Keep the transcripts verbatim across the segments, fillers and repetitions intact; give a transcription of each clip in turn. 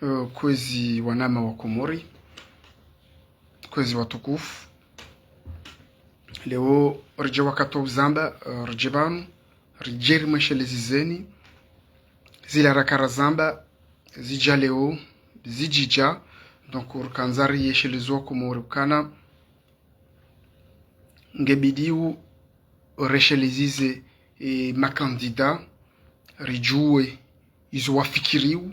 Eh, kwezi wananya wa Komori, kwezi watukufu. Leo ridje wakati wa uzamba, eh, ridje pvanu, ridje rimweshelezizeni, zila raka razamba, zidja leo, zidjidja, donc rikandza riyesheleze wa Komori ukana, ngebidi u reshelezeze, eh, makandida, ridjuwe izo wafikiriyo,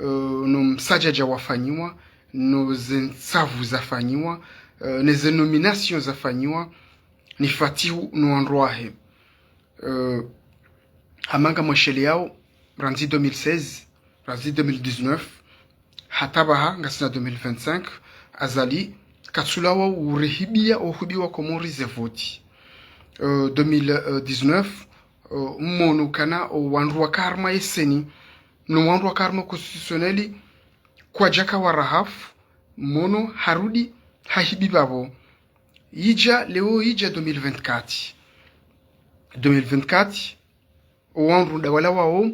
eh, no msadjadja wafanyiwa, no ze ntsavu zafanyiwa, eh, ne ze nomination zafanyiwa, ni Fatihu no wandru wahe. Eh, hama ngamwesheleyao, randzi deux mille seize, randzi deux mille dix-neuf, hata pvaha ngasina deux mille vingt-cinq, Azali katsulawa urihibia ohubiwa Komori ze voti. Eh, deux mille dix-neuf, eh, mmono ukana o wandru waka harumwa ye CENI, no wandru waka harumwa constitutionnel, kwadjaka warahafu, mmono harudi hahibi pvapvo. Idja, leo idja deux mille vingt-quatre. Deux mille vingt-quatre, o wandru nda wala wao,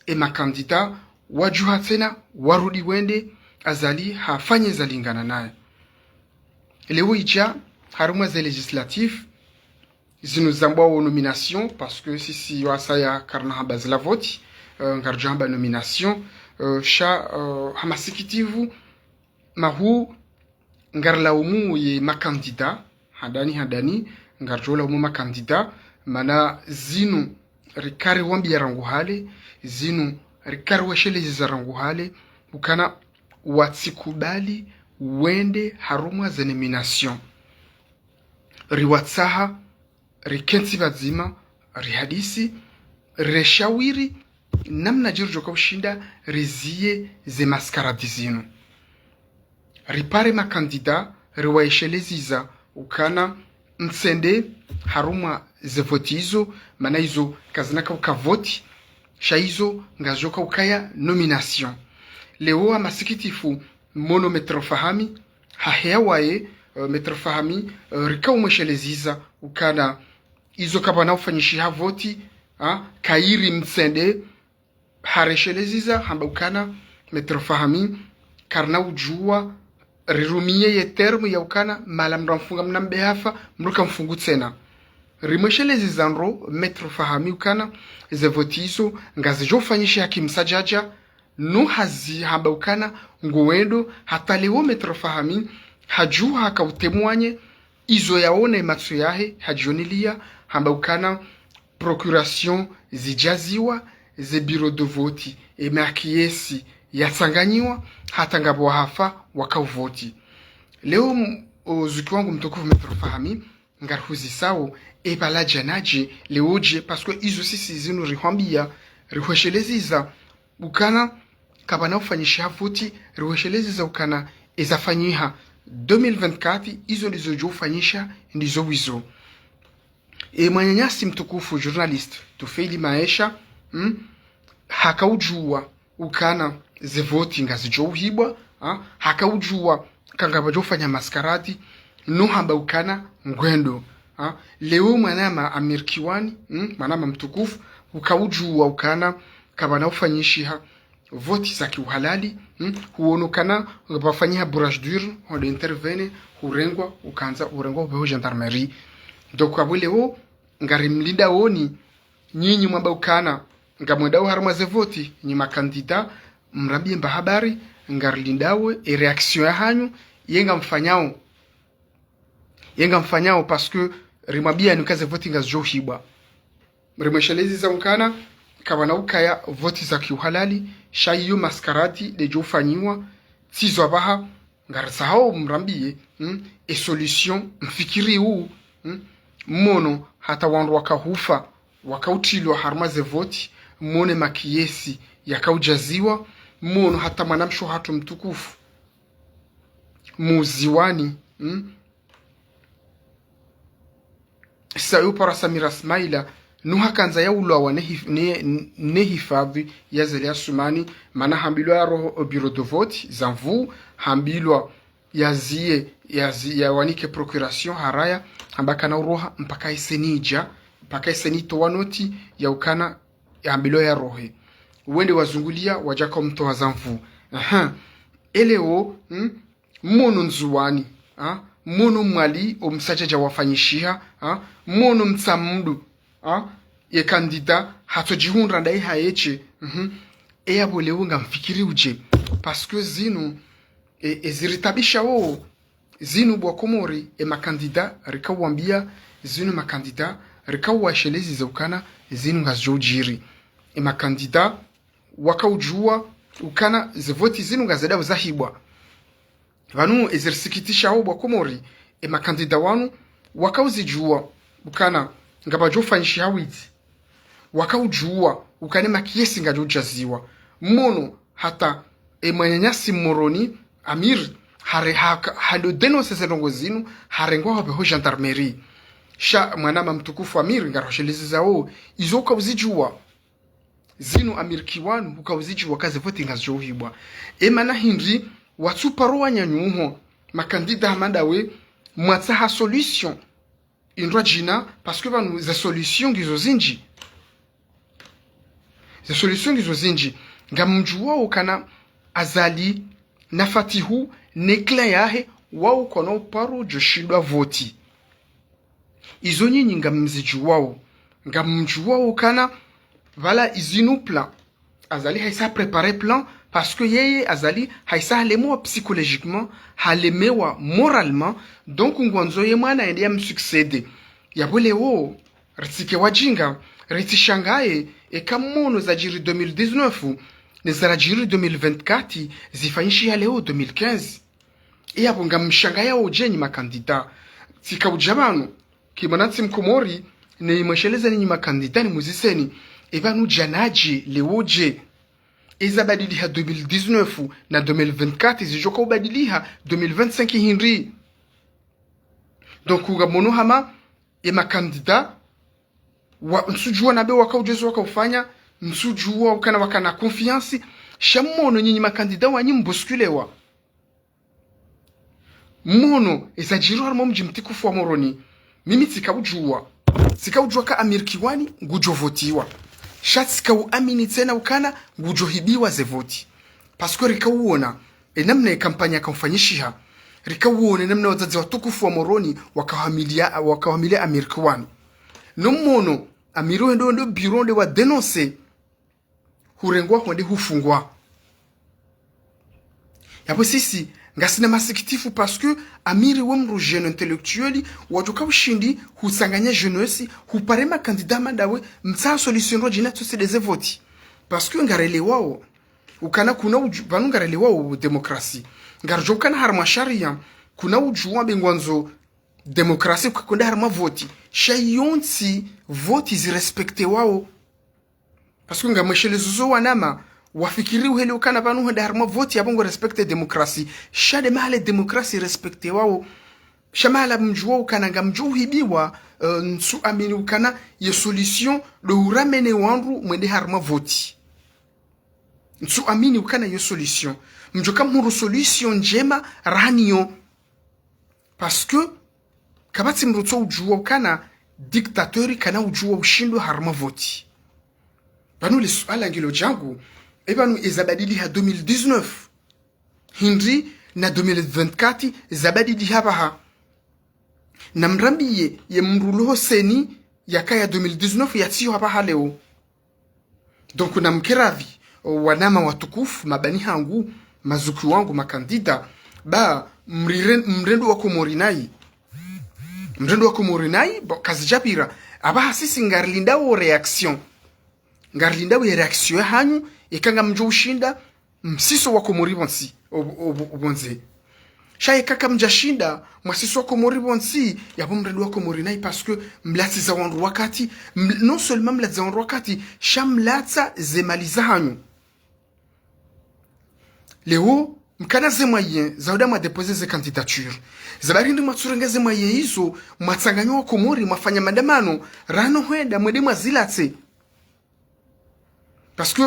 e makandida, wadjuha tsena, warudi wende, Azali hafanye zalingana naye. Leo idja, harumwa ze législatives, zinu zambwao nomination, parce que sisi wasaya karina hamba zila voti, eh, ngaridjo hamba nomination, eh, sha, eh, ha masikitivu, mahuu, ngarilaumu ye makandida, handani, handani, ngaridjo laumu makandida, mana zinu rika riwambia rangu hale, zinu rika riweshelezeza rangu hale, ukana watsikubali wende harumwa ze nomination. Riwatsaha, rikentsi pvadzima, rihadisi, reshawiri, namnadje ridjo ka ushinda riziye ze mascarade zinu. Ripare makandida, riwaeshelezeza ukana mtsende harumwa ze voti izo, mana izo kazina ka uka voti, sha izo ngazidjo ka ukaya nomination. Leo ha masikitifu, mmono Maître Fahami, haheya waye, eh, Maître Fahami, eh, rika umweshelezeza ukana izo kapvana ufanyishiha voti, ha, kayiri mtsende, haresheleziza, hamba ukana, Maître Fahami, karina udjuwa, rirumiye ye terme ya ukana, mahala mndru amfunga mna mbe hafa, mndru kamfungu tsena. Rimweshelezeza ndro, Maître Fahami ukana, ze voti izo, ngazidjo ufanyishiha kimsadjadja, no hazi hamba ukana, ngwendo, hata leo Maître Fahami, hadjuha haka utemwanye, izo yaona ye matso yahe, hadjioneliya, hamba ukana, procuration zidjaziwa, ze bureau de vote, e makesi yatsanganyiwa, hata ngapvo wahafa waka uvoti. Leo, m-, o zuki wangu mtukufu Maître Fahami, ngarihuzisao, e pvala djanadje, leo dje, parce que izo sisi zinu rihwambia, rihweshelezeza, ukana, kapvana ufanyishiha voti, rihweshelezeza ukana, ezafanyiha deux mille vingt-quatre, izo ndizo djo ufanyisha, ndizo wizo. E mwananyasi mtukufu journaliste Tufeli Maesha, mm, haka udjuwa ukana ze voti ngazidjo uhibwa, ha, haka udjuwa ka ngapvadjo ufanya mascarade, no hamba ukana ngwendo, ha. Leo mwanama Amir Kiwani, mm, mwanama mtukufu, uka udjuwa ukana kapvana ufanyishiha voti za kiuhalali, mm, huono ukana pvafanyiha bourrage d'urne, hondo intervenir, hurengwa, ukandza, hurengwa, upeho gendarmerie. Donc, apvo leo, ngarimlindaoni, nyinyi mwamba ukana, ngamwendao harumwa ze voti, nyi makandida, mrambie mba habari, ngarilindao, e réaction yahanyu, ye ngamfanyao. Ye ngamfanyao, parce que rimwambia nuka ze voti ngazidjo uhibwa. Rimweshelezeza ukana, kapvana ukaya voti za kiuhalali, sha iyo mascarade ndedjo ufanyiwa, tsizo apvaha, ngarisahao mrambie, mm, e solution mfikiri u, mm, mmono hata wandru waka ufa, waka utrilwa harumwa ze voti, mmono e makesi yaka udjaziwa, mmono hata mwanamshe hatru mtukufu, Muziwani, mm, Sayo para Samira Smaila, no hakandza yaulawa ne hif-, ne, ne hifadhi ya Azali Assoumani, mana hambilwa yaroho o bureau de vote, za nvu, hambilwa yaziye, yazi-, yawanike procuration, haraya, hamba kana uroha, mpaka e CENI idja, mpaka e CENI itowa noti, ya ukana, hambilwa yarohe. Wende wazunguliya, wadjaka umtowa za nvu. Aha. Eleo, hmm? Mmono Ndzuwani, ha? Mmono Mwali, omsadjadja wafanyishiha, ha? Mmono Mtsamdu, ha? Ye candidat, hatsodjihundra ndayi hayeshe. Mhm. Eyapvo leo ngamfikiri udje. Parce que zinu, e, e ziritabisha wo. Zinu bo Wakomori, e ma candidat rikawambia, zinu ma candidat rikawashelezeza ukana, zinu ngazidjo udjiri. E ma candidat wakaudjua ukana ze voti zinu ngazidjao zahibwa. Pvanu ezirisikitishao bo Wakomori, e ma candidat wanu wakauzidjua ukana ngapvadjo fanyishiha widzi. Wakaudjua ukana e makesi ngayadjo djaziwa. Mmono hata e mwananyasi Moroni, Amir, hare, ha, hado dénoncer ze ndrongo zinu, harengwa hapvehwa ho gendarmerie. Sha mwanama mtukufu Amir, ngarihoshelezezao, izo ukauzidjua. Zinu Amir Kiwanu, ukauzidjua ka ze voti ngazidjo uhibwa. E mana hindri, watsuparo wanyanyuho, ma candidat hama ndawe, mwatsaha solution. Indrwadjina, parce que pvanu ze solution ngizo zindji. Ze solution ngizo zindji. Ngamdjuao ukana Azali na Fatihu ne clan yahe, wao kwana uparo djoshindwa voti. Izo nyinyi ngamzidjuao. Ngamdjuao ukana pvala izinu plan. Azali haisa préparer plan, parce que yeye Azali haisa halemewa psychologiquement, halemewa moralement, donc ngwandzo ye mwana yende yamsuccéder. Yapvo leo, ritsike wadjinga, ritsishangaye, eka mmono zadjiri deux mille dix-neuf, ne zadjiri deux mille vingt-quatre, zifanyishiha leo deux mille quinze. Eyapvo ngamshangayao dje nyi ma candidat. Tsika udja pvanu, ki mwanantsi Mkomori, ne imwesheleza ni nyi ma candidat nimuziseni. E pvanu djana dje, leo dje. Eza badiliha deux mille dix-neuf na deux mille vingt-quatre, zidjoka ubadiliha deux mille vingt-cinq hindri. Donc, ngamono hama, e ma candidat, wa, ntsudjua na be wakaudjeza wakaufanya, ntsudjua ukana wakana confiance, sha mmono nyinyi ma candidat wanyu mbousculewa. Mmono, ezadjiriwa harumwa omdji mtukufu wa Moroni. Mimi tsika udjua. Tsika udjua ka Amir Kiwani ngudjo votiwa. Sha tsika uamini tsena ukana ngudjo hibiwa ze voti. Parce que rika uona, e namna e kampanya yakaufanyishiha. Rika uona e namna wadzadze watukufu wa Moroni wakawahamilia, wakawahamilia Amir Kiwani. No mmono, Amir wendo, wendo bureau nde wa dénoncer. Hurengwa hwende hufungwa. Yapvo sisi, ngasina masikitifu parce que Amir we mdru jeune intellectuel, wadjoka ushindi, hutsanganya jeunesse, hupare ma candidat hama ndawe, mtsaha solution ndrwadjina tsotsi nde ze voti. Parce que ngarelewao, ukana kuna udju, pvanu ngarelewao démocratie. Ngaridjo ukana harumwa sharia, kuna udjua be ngwandzo démocratie ukakwenda harumwa voti. Sha yontsi voti zirespectewao. Parce que ngamweshelezo zo wanama, wafikiri uheli ukana pvanu hwenda harumwa voti yapvo ngo respecter démocratie. Sha nde mahala démocratie irespectewao. Sha mahala mdjua ukana ngamdjo uhibiwa, eh, ntsuamini ukana ye solution ndo uramenye wandru mwende harumwa voti. Ntsuamini ukana ye solution. Mdjoka mhundru solution ndjema raha niyo. Parce que, kapvatsi mdru tso udjua ukana dictateur kana udjua ushindwa harumwa voti. Pvanu le suala ngilo djangu, e pvanu eza badiliha deux mille dix-neuf. Hindri na deux mille vingt-quatre eza badiliha pvaha. Na mrambiye ye mdru loho CENI yakaya deux mille dix-neuf yatsiyo hapvaha leo. Donc, namkeravi, wanama watukufu, mabani hangu, mazuki wangu, ma candidat, ba mrire-, mrendo Wakomori nayi. Mrendo Wakomori nayi, bo, kazidjapvira. Apvaha sisi ngarilindao réaction. Ngarilindao ye réaction yahanyu, eka ngamdjo ushinda, msiso Wakomori pvontsi, o, o, o, pvondze. Sha eka kamdjashinda, mwasiso Wakomori pvontsi, yapvo mrendo Wakomori nayi parce que mlatsiza wandru wakati, ml-, non seulement mlatsiza wandru wakati, sha mlatsa ze mali zahanyu. Leo, mkana ze moyens, za huda mwa déposer ze candidature. Za bari ndi mwatsurenga ze moyens izo, mwatsanganya Wakomori, mwafanya maandamano, raha no hwenda, mwende mwazilatse. Parce que,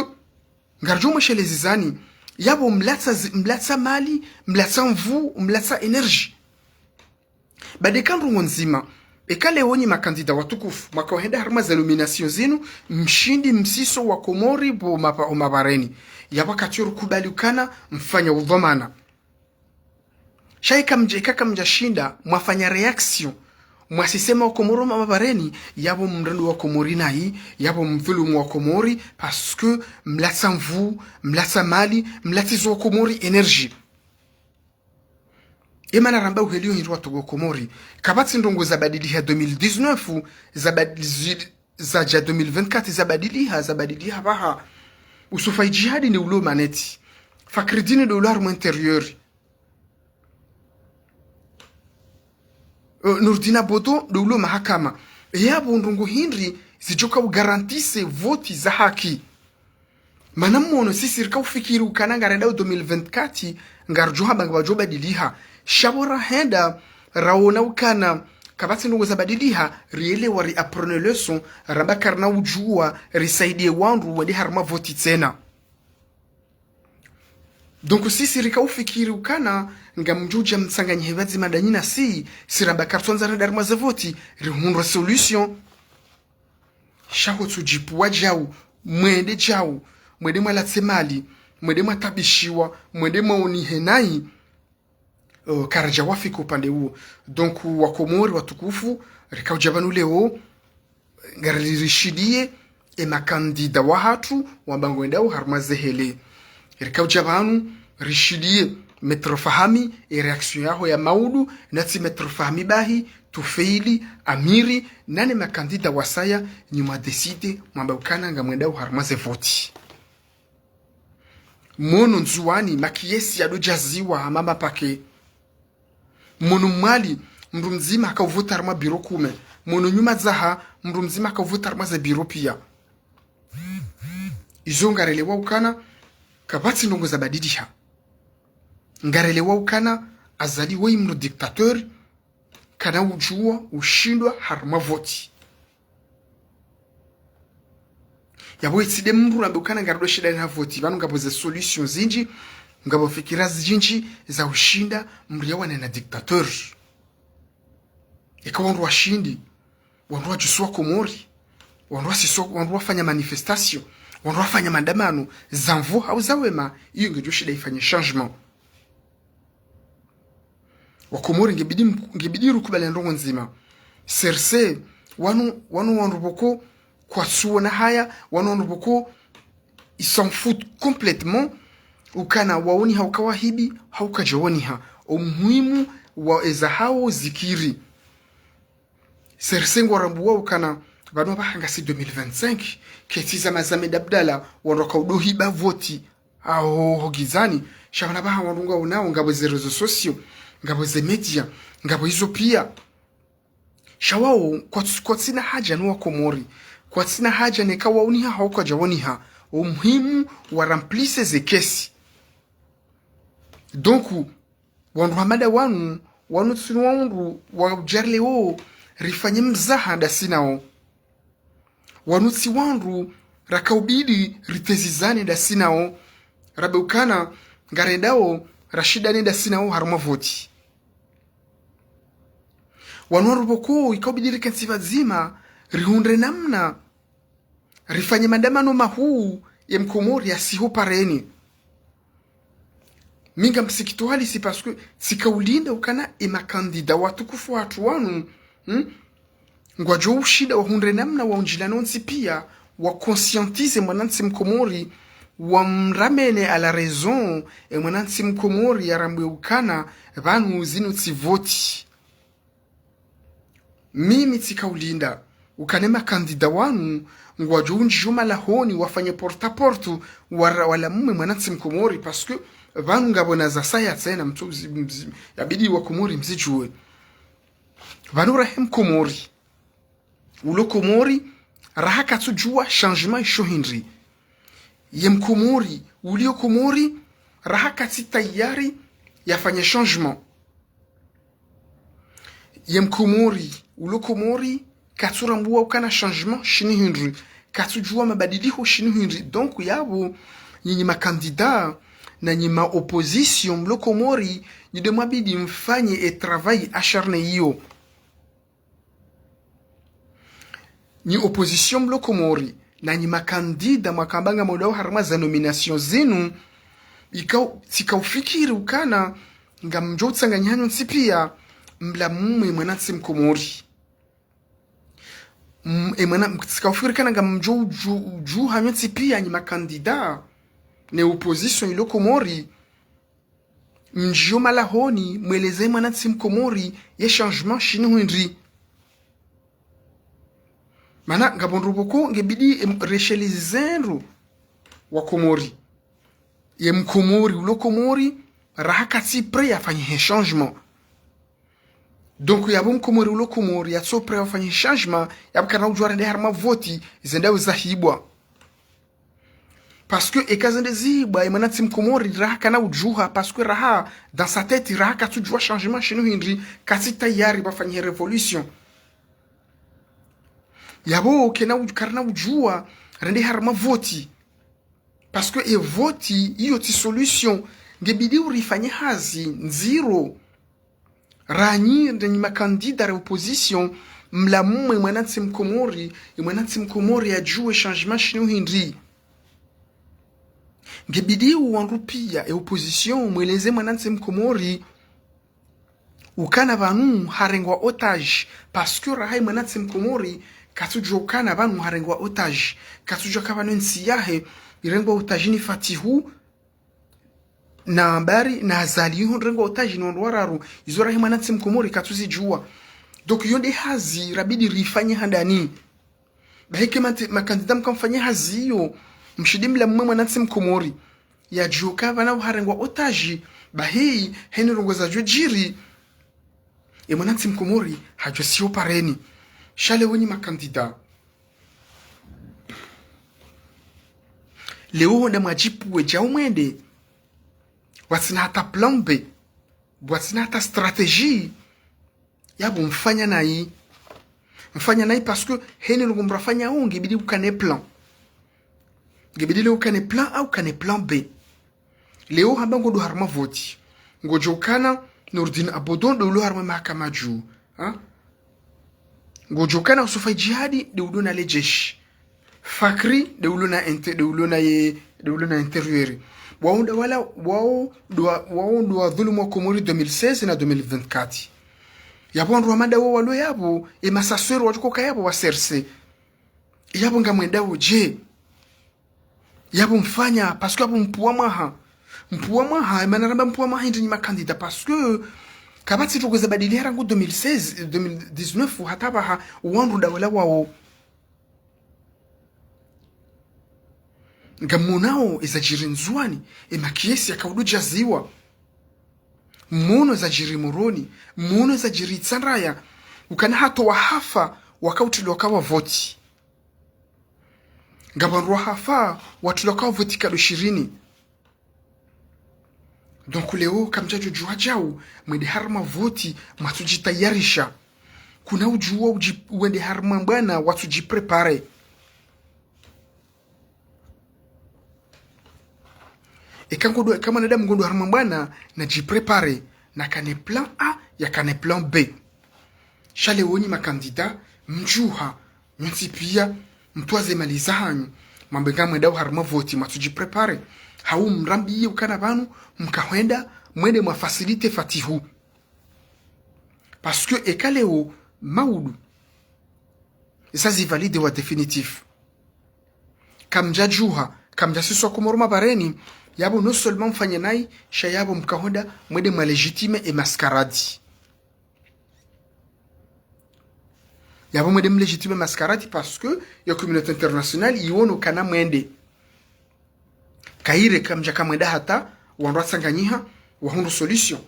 ngaridjo mweshelezani, yapvo mlatsa zi-, mlatsa mali, mlatsa nvu, mlatsa énergie. Ba ndeka ndrongo ndzima, Eka leo nyi makandida watukufu, mwaka uhenda harumwa ze nomination zinu, mshindi msiso wa Komori pvo mapa-, o mabareni. Ya wakati rukubali ukana mfanya udhwamana. Sha eka mdja, eka kamdja shinda, mwafanya réaction, mwasisema wa Komori o mabareni, yapvo mrendo wa Komori nayi, yapvo mdhulumu wa Komori, parce que mlatsa nvuu, mlatsa mali, mlatsizo wa Komori énergie. Emana ramba uheli yo hindru watukufu wa Komori. Kapvatsi ndrongoo zabadiliha deux mille dix-neuf, zabadi-, zi-, zadja deux mille vingt-quatre, zabadiliha, zabadiliha pvaha. Usufa Idjihadi ni ulo maneti. Fakridini ndo ulo harumwa intérieur. Euh, Nourdine Abodo ndo ulo mahakama. Yapvo ndrongoo hindri zidjoka ugarantise voti za haki. Mana mwono sisi rika ufikiri ukana ngarendao deux mille vingt-quatre, ngarudjo hamba ngapvadjo badiliha. Sha pvo rahenda, raona ukana kapvatsi ndrongoo zabadiliha, rielewa, ri apprendre leçon, ramba karina udjua, risaidie wandru wende harumwa voti tsena. Donc sisi rika ufikiri ukana ngamdjo udja mtsanganyihe pvadzima ndanyi nasi, si ramba karitsondza rende harumwa ze voti, rihundre solution. Sha ho tsudjipvuwa djau, mwende djau, mwende mwalatse mali, mwende mwatabishiwa, mwende mwaonihe nayi, euh, karadja wafika upande uwo. Donc, wa Komori watukufu, rika udja pvanu leo, ngari rishidie, e makandida wahatru, wamba ngwendao harumwa ze hele. Rika udja pvanu, rishidie Maître Fahmi, e réaction yaho ya maudu, natsi Maître Fahmi bahi, Tufeili, Amiri, nane makandida wasaya, nyi mwadécidé, mwamba ukana ngamwendao harumwa ze voti. Mwono Ndzuwani, makesi yadodjaziwa hama mapake. Mwono Mwali, mndru mdzima haka uvota harumwa biro kume. Mwono Nyumadzaha, mndru mdzima haka uvota harumwa ze biro pia. Izo ngarelewa ukana, kapvatsi ndrongoo zabadiliha. Ngarelewa ukana, Azali woyi mndru dictateur, kana udjua ushindwa harumwa voti. Yapvo itsi nde mndru rambe ukana ngaridjo shinda na voti. Pvanu ngapvo ze solution zindji, ngapvo fikira zindji za ushinda mndru yawane na dictateur. Eka wandru washindi, wandru wadjuso wa Komori, wandru wasiso, wandru wafanya manifestation, wandru wafanya maandamano, za nvuu hau za wema, iyo ngedjo shinda ifanye changement. Wa Komori ngebidi m-, ngebidi rukubali ndrongoo ndzima. Certes, wanu, wanu wandru pvoko kwatsuona haya, wanu wandru pvoko, ils s'en foutent complètement, ukana waoniha uka wahibi, hau kadja waoniha. O muhimu wa eza hao zikiri. Certes ngwarambuwa ukana, pvanu apvaha ngasi deux mille vingt-cinq, ketsi zama za Ahmed Abdallah, wandru waka udohiba voti, aho, ho gizani, sha pvanu apvaha wandru ngwaonao, ngapvo ze réseaux sociaux, ngapvo ze média, ngapvo izo pia. Sha wao, kwats-, kwatsina haja no wa Komori, kwatsina haja neka waoniha hau kwadja waoniha, o muhimu wa remplisse ze kesi. Donc, wandru hama nda wanu, wanu tsi wandru wa udjarile wo, rifanye mzaha ndasi nao. Wanu tsi wandru raka ubidi ritezizane ndasi nao, rabe ukana ngarendao rashindane ndasi nao harumwa voti. Wanu wandru pvoko ika ubidi rikentsi pvadzima, rihundre namna, rifanye maandamano mahuu, ye Mkomori yasiho pareni. Mi ngam msikito halisi parce que tsika ulinda ukana e makandida watukufu wahatru wanu, hmm? Ngwadjo ushinda wahundre namna waundjilane wontsi pia, wa conscientiser mwanantsi Mkomori, wamramene à la raison, e mwanantsi Mkomori yarambwe ukana, pvanu zinu tsi voti. Mimi tsika ulinda, ukana e makandida wanu, ngwadjo undjio malahoni wafanye porte à porte, wara-, wala mume mwanantsi Mkomori, parce que pvanu ngapvo na zasaya tsena, mtu-, mzi-, mzi-, yabidi wa Komori mzidjuwe. Pvanu rahe Mkomori. Ulo Komori, raha katsudjuwa changement isho hindri. Ye Mkomori, ulio Komori, raha katsi tayari yafanye changement. Ye Mkomori, ulo Komori, katsurambuwa ukana changement shinu hindri, katsudjuwa mabadiliho shinu hindri. Donc, yapvo, nyinyi makandida, na nyi ma opposition, mlo Komori, nyi nde mwabidi mfanye e travail acharné iyo. nyi opposition mlo Komori, na nyi makandida mwakamba ngamwendao harumwa za nomination zinu, ikao, tsikaufikiri ukana ngamdjo utsanganyiha nyontsi pia mlamuwe mwanantsi Mkomori. Mm, e mwana, tsikaufikiri kana ngamdjo udju-, udjuha nyontsi pia nyi makandida ne opposition ilo Komori, mdjiyo malahoni, mweleze mwanantsi Mkomori ye changement shinu hindri. Mana ngapvo ndrongoo ngebidi em-, resheleze ndro wa Komori. Ye Mkomori ulo Komori, raha katsi prêt yafanye he changement. Donc, yapvo Mkomori ulo Komori yatso prêt yafanye he changement, yapvo kana udjuha rende harumwa voti, zende uzahibwa. Parce que eka zende zibwa, e mwanantsi Mkomori raha kana udjuha, parce que raha, dans sa tête, raha katsudjuha changement shinu hindri, katsi tayari pvafanye révolution. Yapvo kena udju-, karina udjuha, rende harumwa voti. Parce que e voti, iyo tsi solution, ngebidi urifanye hazi ndziro. Ranyi ndenyi makandida re opposition, mlamuwe mwanantsi Mkomori, e mwanantsi Mkomori yadjuwe changement shinu hindri. Ngebidi uwandru pia e opposition, mweleze mwanantsi Mkomori, ukana pvanu harengwa otage, parce que raha e mwanantsi Mkomori, katsudjuwa ukana pvanu harengwa otage, katsudjuwa ka pvanu ntsi yahe, irengwa otage ni Fatihu, na Mbari, na Azali, iho rengwa otage ni wandru wararu, izo raha e mwanantsi Mkomori katsuzidjuwa. Donc, iyo nde hazi, rabidi rifanye handani. Bahi ke mante-, makandida mkamfanye hazi iyo, mshindi mlamuwe mwanantsi Mkomori. Yadjuwe ka pvanu harengwa otage, bahi, heni ndrongoo zadjo djiri, e mwanantsi Mkomori, hadjo siyo pareni. Sha leo nyi makandida. Leo honda mwadjipvuwe djau mwende. Watsina hata plan B. Watsina hata stratégie. Yapvo mfanya nayi. Mfanya nayi parce que heni ndrongoo mrafanya wo ngebidi ukane plan. Ngebidi leo ukane plan A, ukane plan B. Leo hamba ngondo harumwa voti. Ngodjo ukana Nourdine Abodo nde ulo harumwa mahakama juu. Ha? Ngodjo ukana Youssoufa Djihadi nde ulo na le jeshi. Fakri nde ulo na inte-, nde ulo na ye, nde ulo na intérieur. Wao nda wala, wao ndo wa-, wao ndo wadhulumu wa Komori deux mille seize na deux mille vingt-quatre. Yapvo wandru wa mada wo walo yapvo, e masaswero wadjuko ka yapvo wa C R C. Yapvo ngamwendao dje? Yapvo mfanya, parce que yapvo mpvuwa mwaha. Mpvuwa mwaha, e mana ramba mpvuwa mwaha hindri nyi makandida, parce que kapvatsi ndrongoo zabadili harangu deux mille seize, deux mille dix-neuf, hata pvaha, wandru nda wala wao. Ngamonao ezadjiri Ndzuwani, e makesi yakaudjo djaziwa. Mono ezadjiri Moroni, mono ezadjiri Itsandraya, ukana hata wahafa, wakautrilwa kawa voti. Ngapvo wandru wahafa, watrilwa kawa voti kado shirini. Donc leo kamdjadjo djuha djau, mwende harumwa voti, mwatsudjitayarisha. Kuna udjuwa udji-, wende harumwa mbwana, watsudjipréparer. Eka ngondo, eka mwanadamu ngondo harumwa mbwana, nadjipréparer, nakane plan A, yakane plan B. Sha leo nyi makandida, mdjuha, nyontsi pia, mtwaze mali zahanyu, mambe ngamwendao harumwa voti, mwatsudjipréparer. Hau mrambiye ukana pvanu, mkahwenda, mwende mwafaciliter Fatihu. Parce que eka leo, maudu, esa zivalide wa définitif. Kamdjadjuha, kamdjasiswa Komoro mabareni, yapvo non seulement mfanye nayi, sha yapvo mkahwenda, mwende mwa légitimer e mascarade. Yapvo mwende mlégitimer mascarade parce que ya communauté internationale iwono kana mwende. Kayire kamdjaka mwenda hata, wandru watsanganyiha, wahundru solution.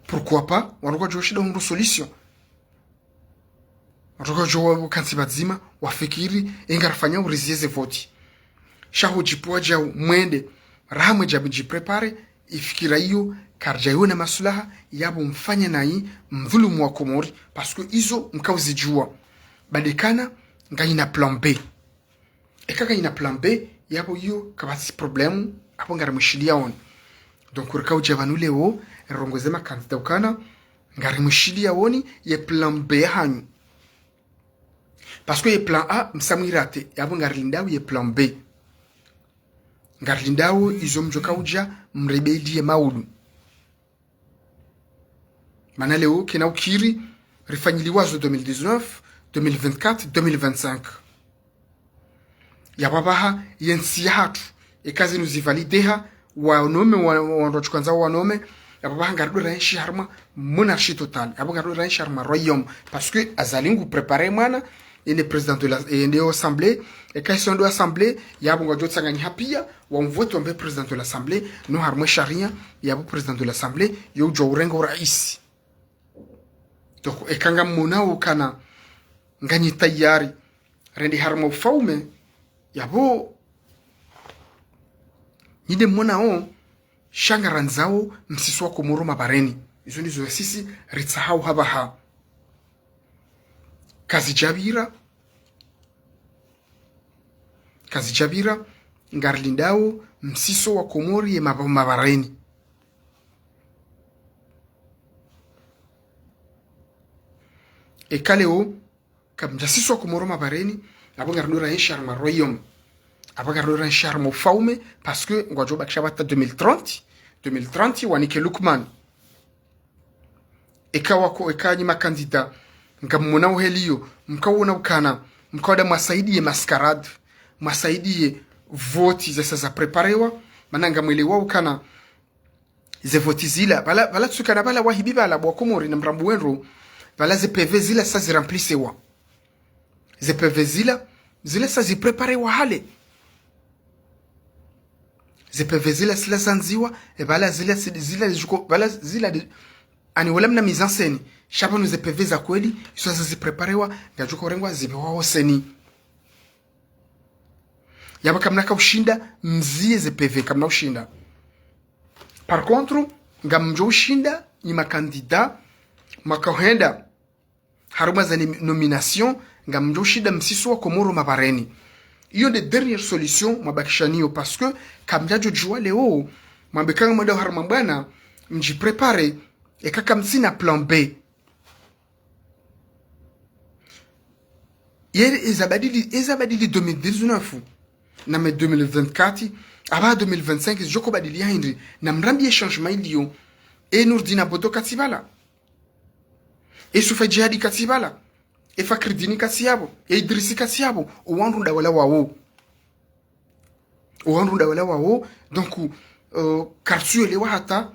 Pourquoi pas, wandru kwadjo shinda wahundru solution. Wandru kwadjo wakantsi pvadzima, wafikiri, e ngarifanyao uriziye ze voti. Sha hudjipvuwa djau mwende, raha mwedja mdjipréparer, ifikira iyo, karidja iwona maslaha, yapvo mfanya nayi, mdhulumu wa Komori, parce que izo mkauzidjuwa. Bade kana, ngayina plan B. Eka kayina plan B, yapvo iyo kapvatsi problème, apvo ngarimwishiliyaoni. Donc, rikaudja pvanu leo, rirongoze makandida ukana, ngarimwishiliyaoni, ye plan B hanyu. Parce que ye plan A msamwirate, yapvo ngarilindao ye plan B. Ngarilindao izo mdjoka udja mrebeli ye maudu. Mana leo kena ukiri rifanyiliwa zo deux mille dix-neuf, deux mille vingt-quatre, deux mille vingt-cinq. Yapvo apvaha ye ntsi yahatru, eka zinu zivalideha, wanome, wa-, wandru watsukandzao wanome, yapvo apvaha ngarido raenshi harumwa monarchie totale, yapvo ngarido raenshi harumwa royaume, parce que Azali ngu préparer mwana, yende président de la, yende assemblée, eka iso ndo assemblée, yapvo ngwadjo tsanganyiha pia, wamvote wambe président de l'assemblée, no harumwa sharia, yapvo président de l'assemblée, yo udjo urenga uraisi. Donc, eka ngammonao ukana nganyi tayari rende harumwa ufaume, yapvo nyi nde mmonao, sha ngarandzao msiso wa Komoro mabareni. Izo ndizo sisi ritsahao hapvaha. Kazidjapvira, kazidjapvira, ngarilindao msiso wa Komori ye maba-, mabareni. Eka leo kamdjasiso wa Komoro mabareni, apvo ngarido raenshi harumwa royaume. Apvo ngarido raenshi harumwa ufaume, parce que ngwadjo bakisha hata deux mille trente, deux mille trente, wanike Lukman. Eka wako, eka nyi makandida, ngammonao heli yo, mkaona ukana, mkaoda mwasaidiye mascarade, mwasaidiye voti zesa zapréparewa, mana ngamwelewao ukana, ze voti zila, pvala, pvala tsukana pvala wahibi pvala bo wa Komori na mrambu wendro, pvala ze P V zila sa ziremplissewa. Ze P V zila, zila sa zipréparewa hale. Ze P V zila, zila zandziwa, e pvala zila, zila, zila, zila, ani wala mna mise en scène. Sha pvanu ze P V za kweli, iso sa zipréparewa, ngadjo urengwa zipvewa hoseni. Yapvo kamna ka ushinda, mziye ze P V, kamna ushinda. Par contre, ngamdjo ushinda, nyi makandida, mwaka uhenda harumwa za ni-, nomination, ngamdjo ushinda msiso wa Komoro mabareni. Iyo nde dernière solution mwabakisha nayo, parce que kamdjadjo djuwa leo, mwambe eka ngamwendao harumwa bwana, mdjipréparer, eka kamtsina plan B. Ye, eza badili, eza badili deux mille dix-neuf, na me deux mille vingt-quatre, apvaha deux mille vingt-cinq, zidjo badili ya hindri, na mrambiye changement iliyo, e Nourdine Abodo katsi pvala. E Youssoufa Djihadi katsi pvala. E Fakridine katsi yapvo. E Idrisse katsi yapvo. O wandru nda wala wawo. O wandru nda wala wawo. Donc, euh, kartsu yelewa hata,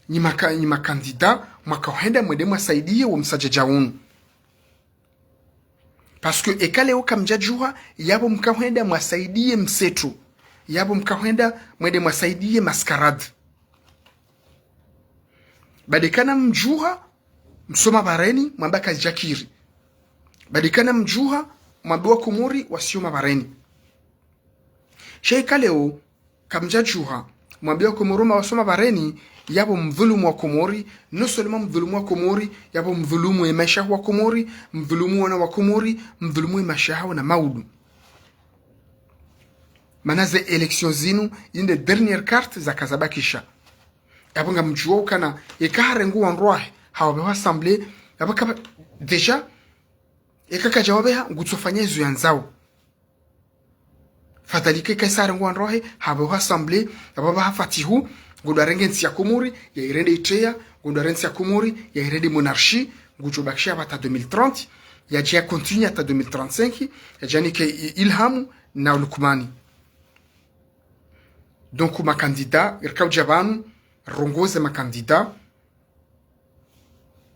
nyi maka-, nyi makandida, mwaka uhenda mwende mwasaidiye wo msadjadja unu. Parce que eka leo kamdjadjuha, yapvo mka uhenda mwasaidiye mseto. Yapvo mka uhenda mwende mwasaidiye mascarade. Badi kana mdjuha, msoma bareni, mwamba kazidjakiri. Badi kana mdjuha, mwambe wa Komori, wasoma bareni. Sha eka leo, kamdjadjuha, mwambe wa Komori ma wasoma bareni, yapvo mdhulumu wa Komori, non seulement mdhulumu wa Komori, yapvo mdhulumu ye maesha wa Komori, mdhulumu wana wa Komori, mdhulumu ye maesha hawo na maudu. Mana ze élections zinu, inde dernière carte zaka zabakisha. Yapvo ngamdjuwa ukana, eka harenge wandru wahe, hawapveha assemblée, yapvo kaba, déjà, eka kadjawapveha, ngutsofanya izo yandzao. Fadhali ke kaisa harenge wandru wahe, hapveha assemblée, yapvo apvaha Fatihu, ngudjo renge ntsi ya Komori, ya irende itreya, ngudjo renge ntsi ya Komori, ya irende monarchie, ngudjo bakisha hata deux mille trente, yadje ya continuer hata deux mille trente-cinq, yadje yanike I-, Ilhamu na Lukmani. Donc, makandida, rika udja pvanu, rongoze makandida,